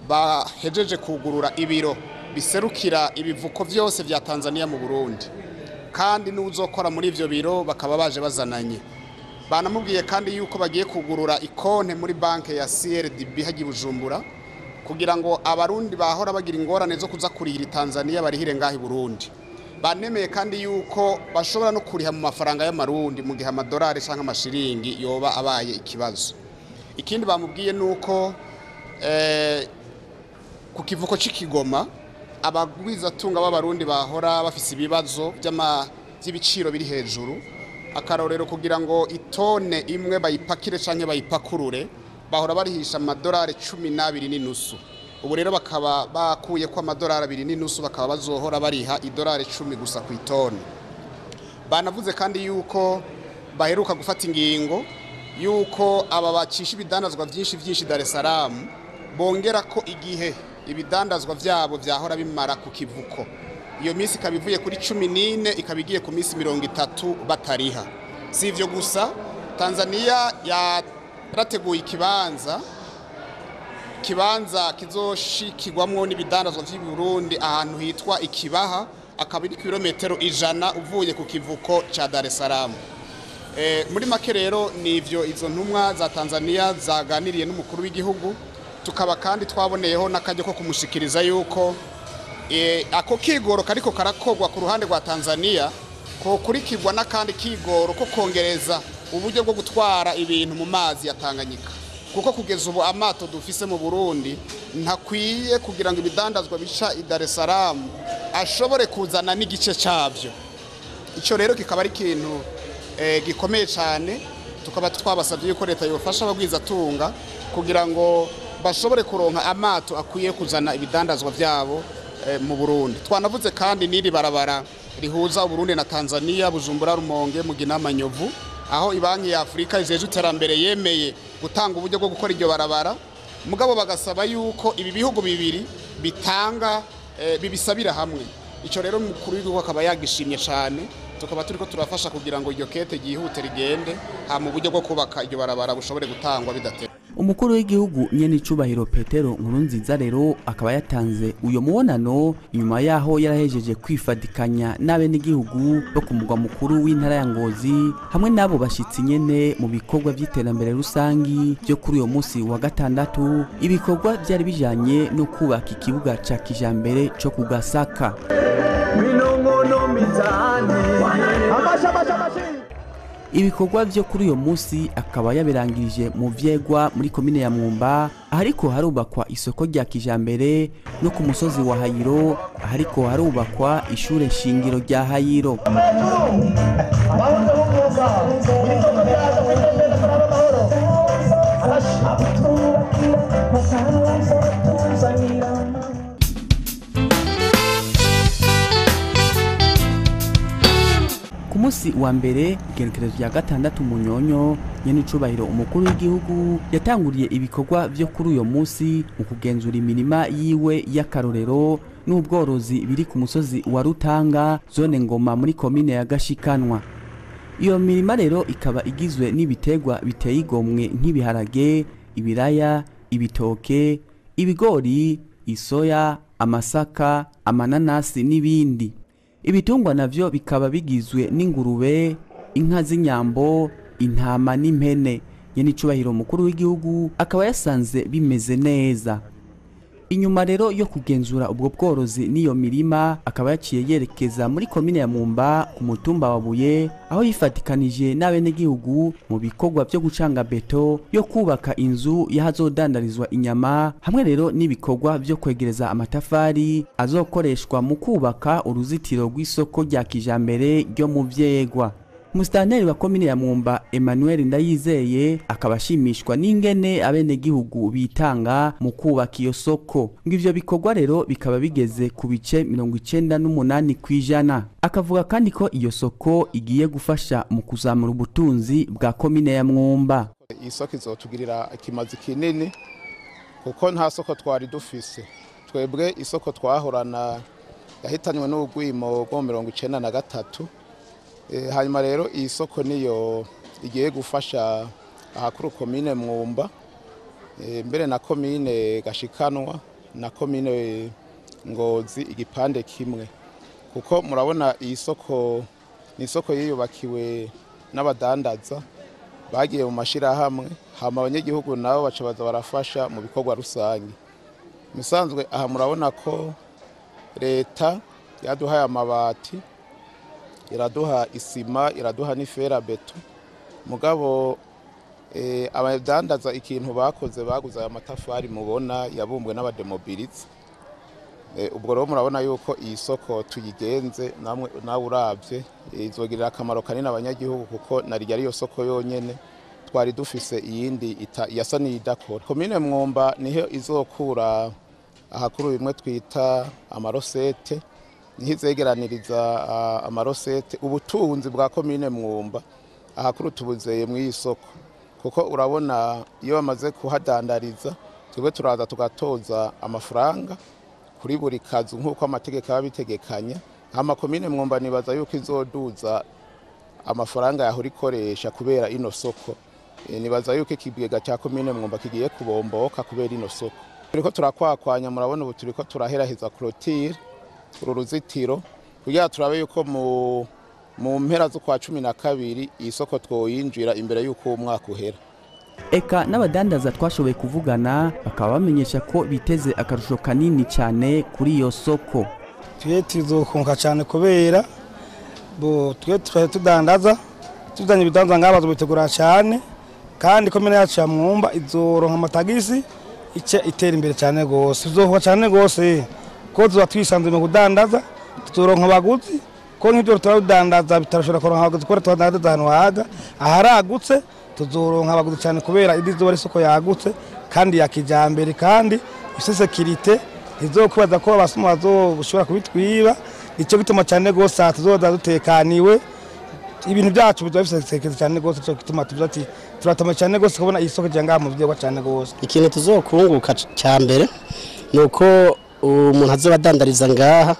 Speaker 7: bahejeje kugurura ibiro biserukira ibivuko vyose vya Tanzania mu Burundi, kandi n'uzokora muri ivyo biro bakaba baje bazananye. Banamubwiye kandi yuko bagiye kugurura ikonte muri banke ya CRDB hagiye Bujumbura, kugira ngo abarundi bahora bagira ingorane zo kuza kurihira Tanzania barihire ngaho i Burundi. Banemeye kandi yuko bashobora no kuriha mu mafaranga y'amarundi mu gihe amadolari canke amashiringi yoba abaye ikibazo. Ikindi bamubwiye nuko ku kivuko c'Ikigoma abagwizatunga b'abarundi bahora bafise ibibazo by'ibiciro biri hejuru, akarorero kugira ngo itone imwe bayipakire canke bayipakurure bahora barihisha amadolari 12.5. Ubu rero bakaba bakuye ko amadolari 2.5, bakaba bazohora bariha idolari 10 gusa ku itone. Banavuze kandi yuko baheruka gufata ingingo yuko aba bacisha ibidandazwa byinshi byinshi Dar es Salaam bongera ko igihe ibidandazwa vyabo vyahora bimara ku kivuko, iyo minsi ikaba ivuye kuri 14 ikaba igiye ku minsi 30 batariha. Si ivyo gusa, Tanzania yarateguye ikibanza kizoshikirwamwo n'ibidandazwa vy'i Burundi ahantu hitwa Ikibaha, akaba ari kilometero 100 uvuye ku kivuko ca Dar es Salaam. Muri make rero nivyo izo ntumwa za Tanzania zaganiriye n'umukuru w'igihugu, tukaba kandi twaboneyeho n'akaryo ko kumushikiriza yuko ako kigoro kariko karakogwa ku ruhande rwa Tanzania ko kurikirwa n'akandi kigoro ko kongereza uburyo bwo gutwara ibintu mu mazi ya Tanganyika, kuko kugeza ubu amato dufise mu Burundi ntakwiye kugira ngo ibidandazwa bica i Dar es Salaam ashobore kuzana n'igice cavyo. Ico rero kikaba ari ikintu gikomeye cyane, tukaba twabasabye yuko leta yofasha abagwizatunga kugira ngo bashobore kuronka amato akwiye kuzana ibidandazwa vyabo mu Burundi. Twanavuze kandi n'iri barabara rihuza Burundi na Tanzania, Bujumbura, Rumonge, Mugina, Manyovu, aho ibanki ya Afrika ijeje iterambere yemeye gutanga uburyo bwo gukora iryo barabara, mugabo bagasaba yuko ibi bihugu bibiri bitanga bibisabira hamwe. Ico rero mukuru w'igihugu akaba yagishimye cyane, tukaba turiko turafasha kugira ngo iryo kete ryihute rigende ha mu buryo bwo kubaka iryo barabara bushobore gutangwa bidatera.
Speaker 1: Umukuru w'igihugu nyene icubahiro Petero Nkurunziza rero akaba yatanze uyo mubonano nyuma yaho yarahejeje kwifadikanya n'abenegihugu bo ku mugwa mukuru w'intara ya Ngozi hamwe n'abo bashitsi nyene mu bikorwa vy'iterambere rusangi byo kuri uyo munsi wa gatandatu, ibikorwa byari bijanye no kubaka ikibuga ca kijambere co ku Gasaka. Ibikorwa vyo kuri uyo munsi akaba yabirangirije mu vyegwa muri komine ya Mwumba, ahariko harubakwa isoko rya kijambere, no ku musozi wa Hayiro ahariko harubakwa ishure shingiro rya Hayiro. Ku munsi wa mbere igenekerezo rya 6 Munyonyo, nyene icubahiro umukuru w'igihugu yatanguriye ibikorwa vyo kuri uyo munsi mu kugenzura imirima yiwe y'akarorero n'ubworozi biri ku musozi wa Rutanga, zone Ngoma, muri komine ya Gashikanwa. Iyo mirima rero ikaba igizwe n'ibitegwa biteye igomwe nk'ibiharage, ibiraya, ibitoke, ibigori, isoya, amasaka, amananasi n'ibindi. Ibitungwa navyo bikaba bigizwe n'ingurube, inka z'inyambo, intama n'impene. Nyenicubahiro mukuru w'igihugu akaba yasanze bimeze neza. Inyuma rero yo kugenzura ubwo bworozi n'iyo mirima, akaba yaciye yerekeza muri komine ya Mwumba ku mutumba wa Buye, aho yifatikanije n'abenegihugu mu bikorwa byo gucanga beto yo kubaka inzu y'ahazodandarizwa inyama, hamwe rero n'ibikorwa byo kwegereza amatafari azokoreshwa mu kubaka uruzitiro rw'isoko rya kijambere ryo mu Vyegwa. Musitanteri wa komine ya Mwumba Emmanuel Ndayizeye akaba ashimishwa n'ingene abenegihugu bitanga mu kubaka iyo soko. Ngo ivyo bikorwa rero bikaba bigeze ku bice 98%. Akavuga kandi ko iyo soko igiye gufasha mu kuzamura ubutunzi bwa komine ya Mwumba.
Speaker 7: Iyi soko izotugirira ikimazi kinini kuko nta soko twari dufise. Twebwe isoko twahorana yahitanywe n'urwimo rwo 93. Hanyuma rero iyi soko niyo igiye gufasha ahakuru komine Mwumba, mbere na komine Gashikanwa na komine Ngozi igipande kimwe, kuko murabona iyi soko ni isoko yiyubakiwe n'abadandaza bagiye mu mashirahamwe, hama abanyagihugu nabo baca baza barafasha mu bikorwa rusange. Musanzwe aha murabona ko leta yaduhaye amabati, iraduha isima, iraduha n'iferabeto, mugabo abadandaza ikintu bakoze baguze aya matafari mubona yabumbwe n'abademobilize. Ubwo rero murabona yuko iyi soko tuyigenze nawe uravye izogirira akamaro kanini abanyagihugu, kuko narirya ariyo soko yonyene twari dufise, iyindi yasa n'iyidakora. Komine Mwumba niho izokura ahakuru bimwe twita amarosete, niho izegeraniriza amarosete. Ubutunzi bwa komine Mwumba ahakuru tubuzeye mu iyi soko, kuko urabona iyo bamaze kuhadandariza twebwe turaza tugatoza amafaranga kuri buri kazu nk'uko amategeko aba abitegekanya. Hama komine Mwumba nibaza yuko izoduza amafaranga yahora ikoresha kubera ino soko. Nibaza yuko ikigega cya komine Mwumba kigiye kubomboka kubera ino soko. Turiko turakwakwanya, murabona ubu turiko turaheraheza clôture uru ruzitiro kugira turabe yuko mu mpera z'ukwa 12 iyi soko twoyinjira imbere yuko umwaka uhera.
Speaker 1: Eka n'abadandaza twashoboye kuvugana bakaba bamenyesha ko biteze akarusho kanini cyane kuri iyo soko.
Speaker 8: Twe tuzokunka cyane kubera bo twe tudandaza tuzanye ibidandaza ngaba tubitegura cyane, kandi komine yacu ya Mwumba izoronka amatagisi ice itera imbere cyane gose. Tuzohuka cyane gose ko tuba twisanzuye mu kudandaza, tuzoronka abaguzi, ko nk'ibyo turadandaza bitarashobora kuronka abaguzi kubera tudandaza ahantu haga aharagutse. Tuzoronka abaguzi cyane kubera idizoba ari isoko yagutse kandi ya kijambere, kandi ifise sekirite izokubaza ko abasuma bazoshobora kubitwiba. Icyo gituma cyane gose tuzoza dutekaniwe, ibintu byacu bizoba bifise sekirite cyane gose. Cyo gituma tuvuze ati turatama cyane gose kubona isoko rya mu vyegwa cyane gose.
Speaker 9: Ikintu tuzokunguka cya mbere nuko umuntu azoba adandariza ngaha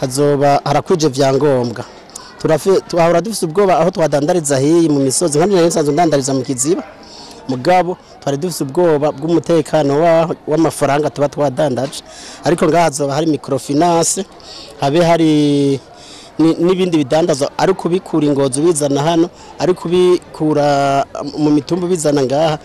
Speaker 9: hazoba harakwije vyangombwa. Tuhahora dufise ubwoba aho twadandariza hiyi mu misozi, nka nari nsanzwe ndandariza mu Kiziba, mugabo twari dufise ubwoba bw'umutekano w'amafaranga tuba twadandaje, ariko ngaha hazoba hari microfinance, habe hari n'ibindi bidandazwa, ari kubikura Ingozi bizana hano, ari kubikura mu mitumba bizana ngaha,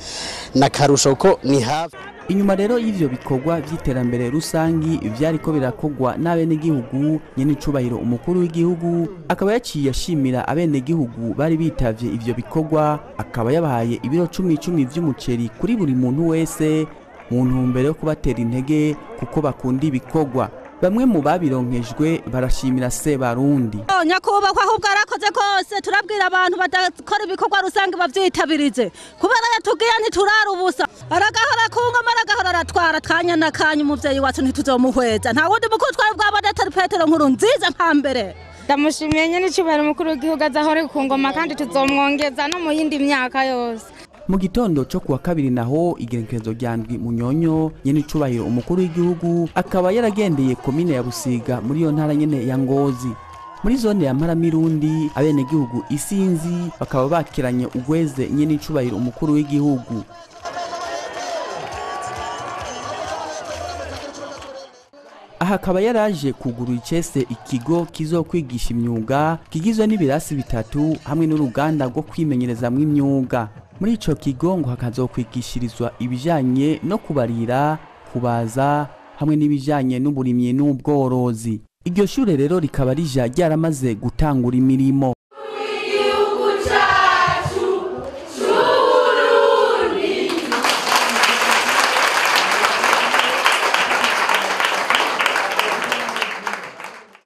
Speaker 9: na karusho ko ni hafi.
Speaker 1: Inyuma rero y'ivyo bikorwa vy'iterambere rusangi vyariko birakogwa n'abenegihugu, nyenicubahiro umukuru w'igihugu akaba yaciye ashimira abenegihugu bari bitavye ivyo bikorwa, akaba yabahaye ibiro 10 vy'umuceri kuri buri muntu wese mu ntumbero yo kubatera intege kuko bakunda ibikorwa. Bamwe mu babironkejwe barashimira Sebarundi.
Speaker 10: Nyakubahwa ahubwo arakoze kose, turabwira abantu badakora ibikorwa rusange bavyitabirize, kubera yatubwiye ntiturara ubusa, aragahora ku ngoma, aragahora aratwara kanya na kanya. Umuvyeyi wacu ntituzomuhweza, nta wundi mukuru twari bwabone atari Petero Nkuru nziza nka mbere.
Speaker 11: Ndamushimiye nyene icubahiro umukuru w'igihugu azahore ku ngoma, kandi tuzomwongeza no mu yindi myaka yose.
Speaker 1: Mu gitondo cyo kuwa kabiri naho igerekezo rya ndwi Munyonyo, nyene icubahiro umukuru w'igihugu akaba yaragendeye komine ya Busiga muri iyo ntara nyene ya Ngozi, muri zone ya Mparamirundi. Abenegihugu isinzi bakaba bakiranye ugweze nyene icubahiro umukuru w'igihugu. Aha akaba yaraje kugura icese ikigo kizokwigisha imyuga kigizwe n'ibirasi bitatu hamwe n'uruganda rwo kwimenyerezamwo imyuga. Muri ico kigo ngo hakazokwigishirizwa ibijanye no kubarira, kubaza hamwe n'ibijanye n'uburimyi n'ubworozi. Iryo shure rero rikaba rija ryaramaze gutangura imirimo.
Speaker 11: Igihugu cyacu c'Uburundi.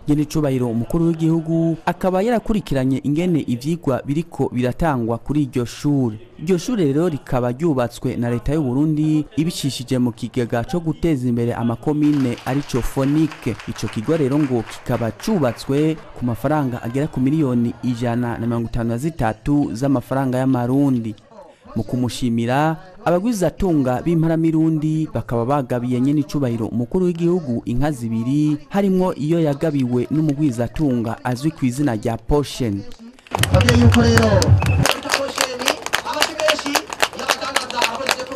Speaker 1: Nyenicubahiro umukuru w'igihugu akaba yarakurikiranye ingene ivyigwa biriko biratangwa kuri iryo shure. Iryo shure rero rikaba ryubatswe na leta y'u Burundi ibicishije mu kigega co guteza imbere amakomine arico Fonike. Ico kigo rero ngo kikaba cubatswe ku mafaranga agera ku miliyoni 153 z'amafaranga y'amarundi. Mu kumushimira, abagwizatunga b'imparamirundi bakaba bagabiye nyene icubahiro umukuru w'igihugu inka zibiri, harimwo iyo yagabiwe n'umugwizatunga azwi ku izina rya Poshen.
Speaker 5: Babwiye yuko rero Posheni amashyi menshi y'abadandaza akoze ko.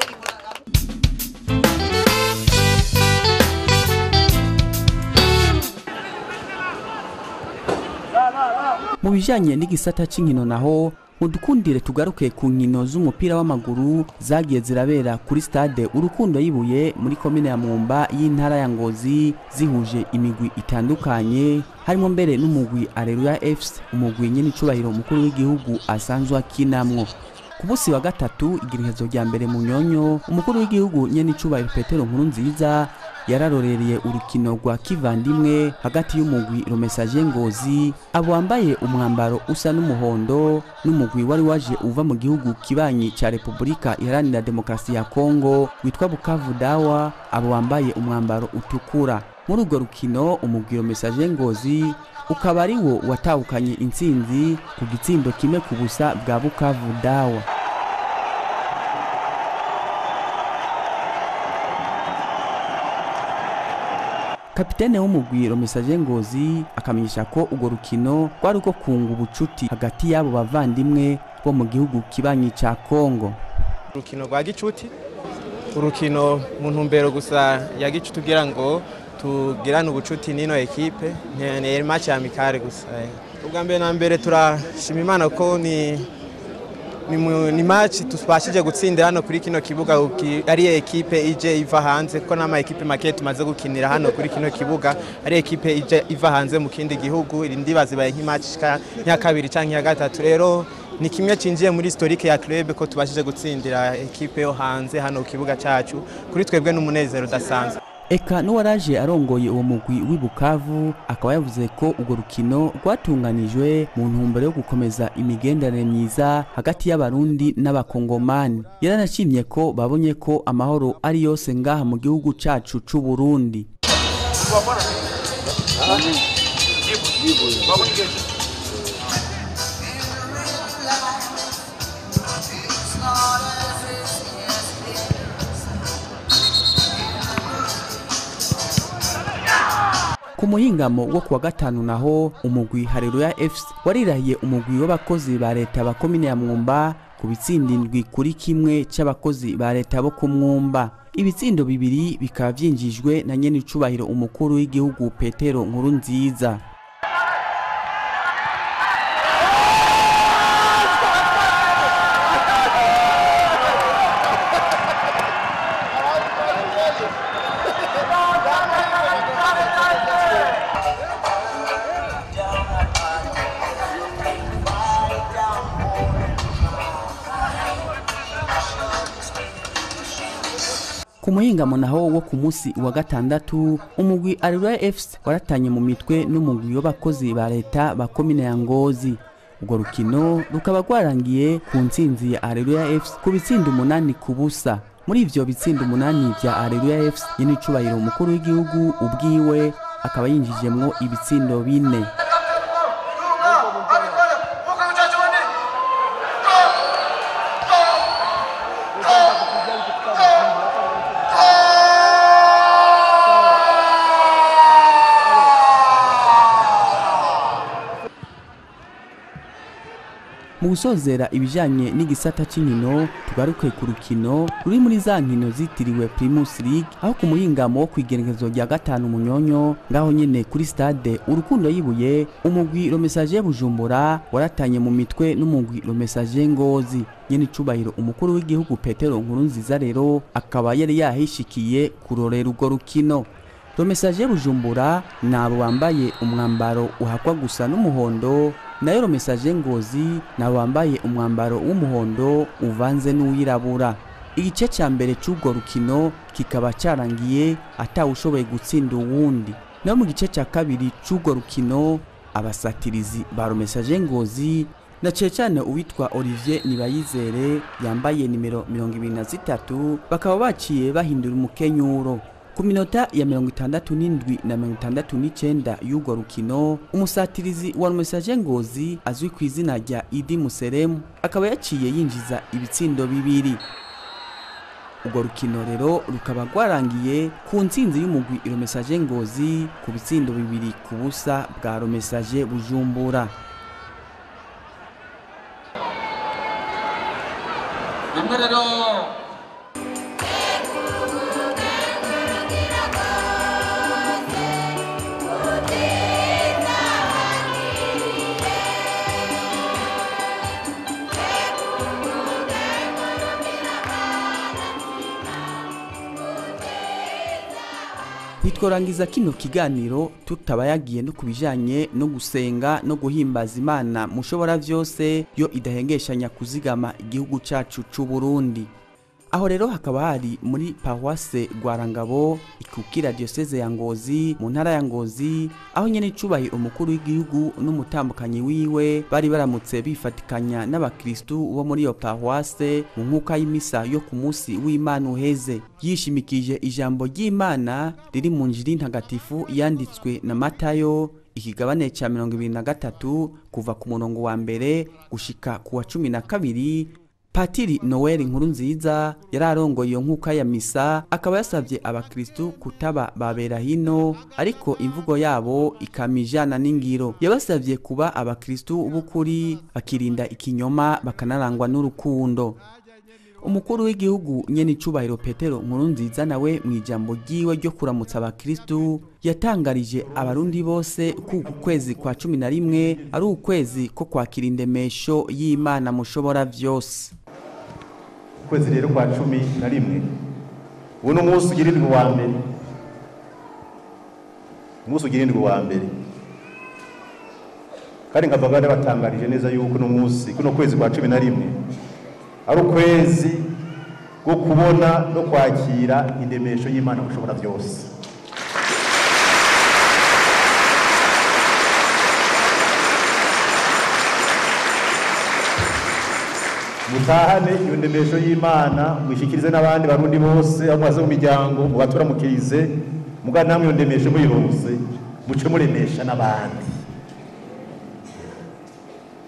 Speaker 1: Mu bijanye n'igisata c'inkino naho, mudukundire tugaruke ku nkino z'umupira w'amaguru zagiye zirabera kuri stade Urukundo yibuye muri komine ya Mwumba y'intara ya Ngozi, zihuje imigwi itandukanye, harimo mbere n'umugwi Areruya FC, umugwi nyene icubahiro umukuru w'igihugu asanzwe akinamwo. Ku munsi wa gatatu igerekezo rya mbere Munyonyo, umukuru w'igihugu nyene icubahiro Petero Nkurunziza yararorereye urukino rwa kivandimwe hagati y'umugwi Romesaje Ngozi, abo wambaye umwambaro usa n'umuhondo, n'umugwi wari waje uva mu gihugu kibanyi ca Repubulika Iharanira Demokarasi ya Kongo witwa Bukavu Dawa, abo wambaye umwambaro utukura. Muri urwo rukino umugwi Romesaje Ngozi ukaba ari wo watahukanye intsinzi ku gitsindo 1-0 bwa Bukavu Dawa. Kapitene w'umugwi Romesaje Ngozi akamenyesha ko urwo rukino rwari urwo kunga ubucuti hagati y'abo bavandimwe bo mu gihugu kibanyi ca Kongo.
Speaker 12: Urukino rwa gicuti, urukino mu ntumbero gusa ya gicuti kugira ngo tugirane ubucuti n'ino ekipe, ni match amicale gusa. Ubwa mbere na mbere turashima Imana ko ni match tubashije gutsindira hano kuri kino kibuga, ari ekipe ije iva hanze, ko n'ama ekipe make tumaze gukinira hano kuri kino kibuga ari ekipe ije iva hanze mu kindi gihugu. Ndibaza ibaye nk'imatch nka kabiri canke ya gatatu. Rero ni kimwe cinjiye muri historique ya club ko tubashije gutsindira ekipe yo hanze hano ku kibuga cacu. Kuri twebwe n'umunezero udasanzwe.
Speaker 1: Eka n'uwaraje arongoye uwo mugwi w'i Bukavu akaba yavuze ko urwo rukino rwatunganijwe mu ntumbero yo gukomeza imigenderanire myiza hagati y'Abarundi n'Abakongomani. Yaranashimye ko babonye ko amahoro ari yose ngaha mu gihugu cacu c'u Burundi. Ku muhingamo wo kuwa gatanu naho, umugwi Haleluya FC warirahiye umugwi w'abakozi ba leta ba komine ya Mwumba ku bitsindo 7-1 c'abakozi ba leta bo ku Mwumba. Ibitsindo bibiri bikaba vyinjijwe na nyene icubahiro umukuru w'igihugu Petero Nkurunziza. Ku muhingamo naho wo ku munsi wa gatandatu, umugwi Areruya FC waratanye mu mitwe n'umugwi w'abakozi ba leta ba komine ya Ngozi. Urwo rukino rukaba rwarangiye ku ntsinzi ya Areruya FC ku bitsindo 8-0. Muri ivyo bitsindo 8 vya Areruya FC, nyene icubahiro umukuru w'igihugu ubwiwe akaba yinjijemwo ibitsindo 4. Mu gusozera ibijanye n'igisata c'inkino, tugaruke ku rukino ruri muri za nkino zitiriwe Primus League, aho ku muhingamo wo kw'igenekerezo rya 5 Munyonyo, ngaho nyene kuri stade Urukundo yibuye, umugwi Le Messager Bujumbura waratanye mu mitwe n'umugwi Le Messager Ngozi. Nyene icubahiro umukuru w'igihugu Petero Nkurunziza rero akaba yari yahishikiye kurorera urwo rukino. Le Messager Bujumbura nabo bambaye umwambaro uhakwa gusa n'umuhondo, nayo Le Messager Ngozi nabo bambaye umwambaro w'umuhondo uvanze n'uwirabura. Igice ca mbere c'urwo rukino kikaba carangiye atawushoboye gutsinda uwundi. Naho mu gice ca kabiri c'urwo rukino, abasatirizi ba Le Messager Ngozi na cane uwitwa Olivier Nibayizere yambaye nimero 23 bakaba baciye bahindura umukenyuro. Ku minota ya 67 na 69 y'urwo rukino, umusatirizi wa Le Messager Ngozi azwi ku izina rya Idi Museremu akaba yaciye yinjiza ibitsindo 2. Urwo rukino rero rukaba rwarangiye ku ntsinzi y'umugwi Le Messager Ngozi ku bitsindo 2-0 bwa Le Messager Bujumbura. Nitworangiza kino kiganiro tutabayagiye no kubijanye no gusenga no guhimbaza Imana mushobora vyose yo idahengeshanya kuzigama igihugu cacu c'u Burundi. Aho rero hakaba hari muri paroisse Rwarangabo ikukira diocese ya Ngozi mu ntara ya Ngozi, aho nyene icubahi umukuru w'igihugu n'umutambukanyi wiwe bari baramutse bifatikanya n'abakristu bo muri iyo paroisse mu nkuka y'imisa yo ku munsi w'Imana uheze. Yishimikije ijambo ry'Imana riri mu Njiri ntagatifu yanditswe na Matayo ikigabane ca 23 kuva ku murongo wa mbere gushika ku wa 12. Patiri Noel Nkurunziza yararongoye iyo nkuka ya misa, akaba yasavye abakristu kutaba babera hino, ariko imvugo yabo ikamijana n'ingiro. Yabasavye kuba abakristu b'ukuri, bakirinda ikinyoma, bakanarangwa n'urukundo. Umukuru w'igihugu nyene icubahiro Petero Nkurunziza nawe mu ijambo ryiwe ryo kuramutsa abakristu yatangarije abarundi bose ko uku kwezi kwa 11 ari ukwezi ko kwakira indemesho y'Imana mushobora vyose.
Speaker 6: Ukwezi rero kwa 11 uno munsi ugira indwi wa mbere, umunsi ugira indwi wa mbere, kandi nkavuga ndabatangarije neza yuko uno munsi kuno kwezi kwa 11 ari ukwezi ko kubona no kwakira indemesho y'Imana mushobora byose. Mutahane iyo ndemesho y'Imana mwishikirize n'abandi barundi bose aho mwaze mu miryango mubaturamukirize, muga namwe iyo ndemesho muyironse muce muremesha n'abandi.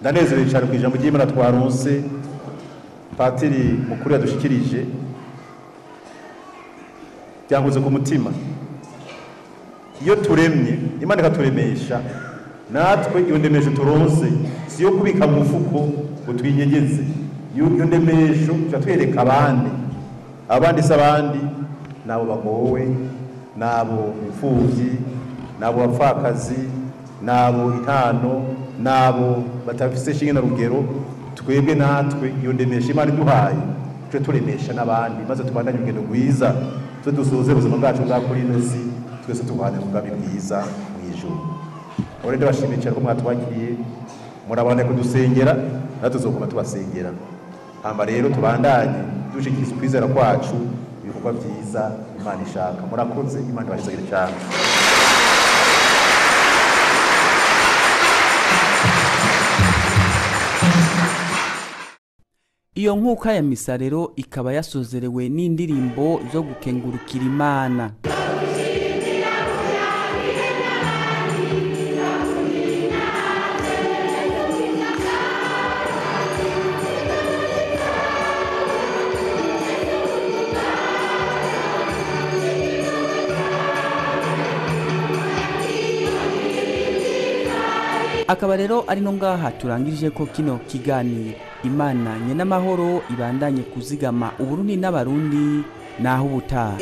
Speaker 6: Ndanezerewe cyane ku ijambo ry'Imana twaronse Patiri mukuru yadushikirije, byankoze ku mutima. Iyo turemye Imana ikaturemesha, natwe iyo ndemesho turonse si yo kubika mu mufuko ngo twinyegeze. Iyo ndemesho turatwereka abandi, abandi si abandi, nabo bagowe, nabo imfuvyi, nabo bapfakazi, nabo intano, nabo batafise shinge na rugero. Twebwe natwe iyo ndemesha Imana iduhaye tuje turemesha n'abandi, maze tubandanye urugendo rwiza, tuje dusoze ubuzima bwacu bwa kuri ino si, twese tubane mu bwami bwiza mu ijuru. Abo rero ndabashimiye cyane ko mwatwakiriye, murabandanya kudusengera natwe tuzokoma tubasengera. Hama rero tubandanye dushikiza ukwizera kwacu ibikorwa byiza Imana ishaka. Murakoze, Imana ibahezagire cyane.
Speaker 1: Iyo nkuka ya misa rero ikaba yasozerewe n'indirimbo zo gukengurukira Imana. Akaba rero ari no ngaha turangirije ko kino kiganiro. Imana nyenamahoro ibandanye kuzigama Uburundi n'Abarundi, naho ubutaha.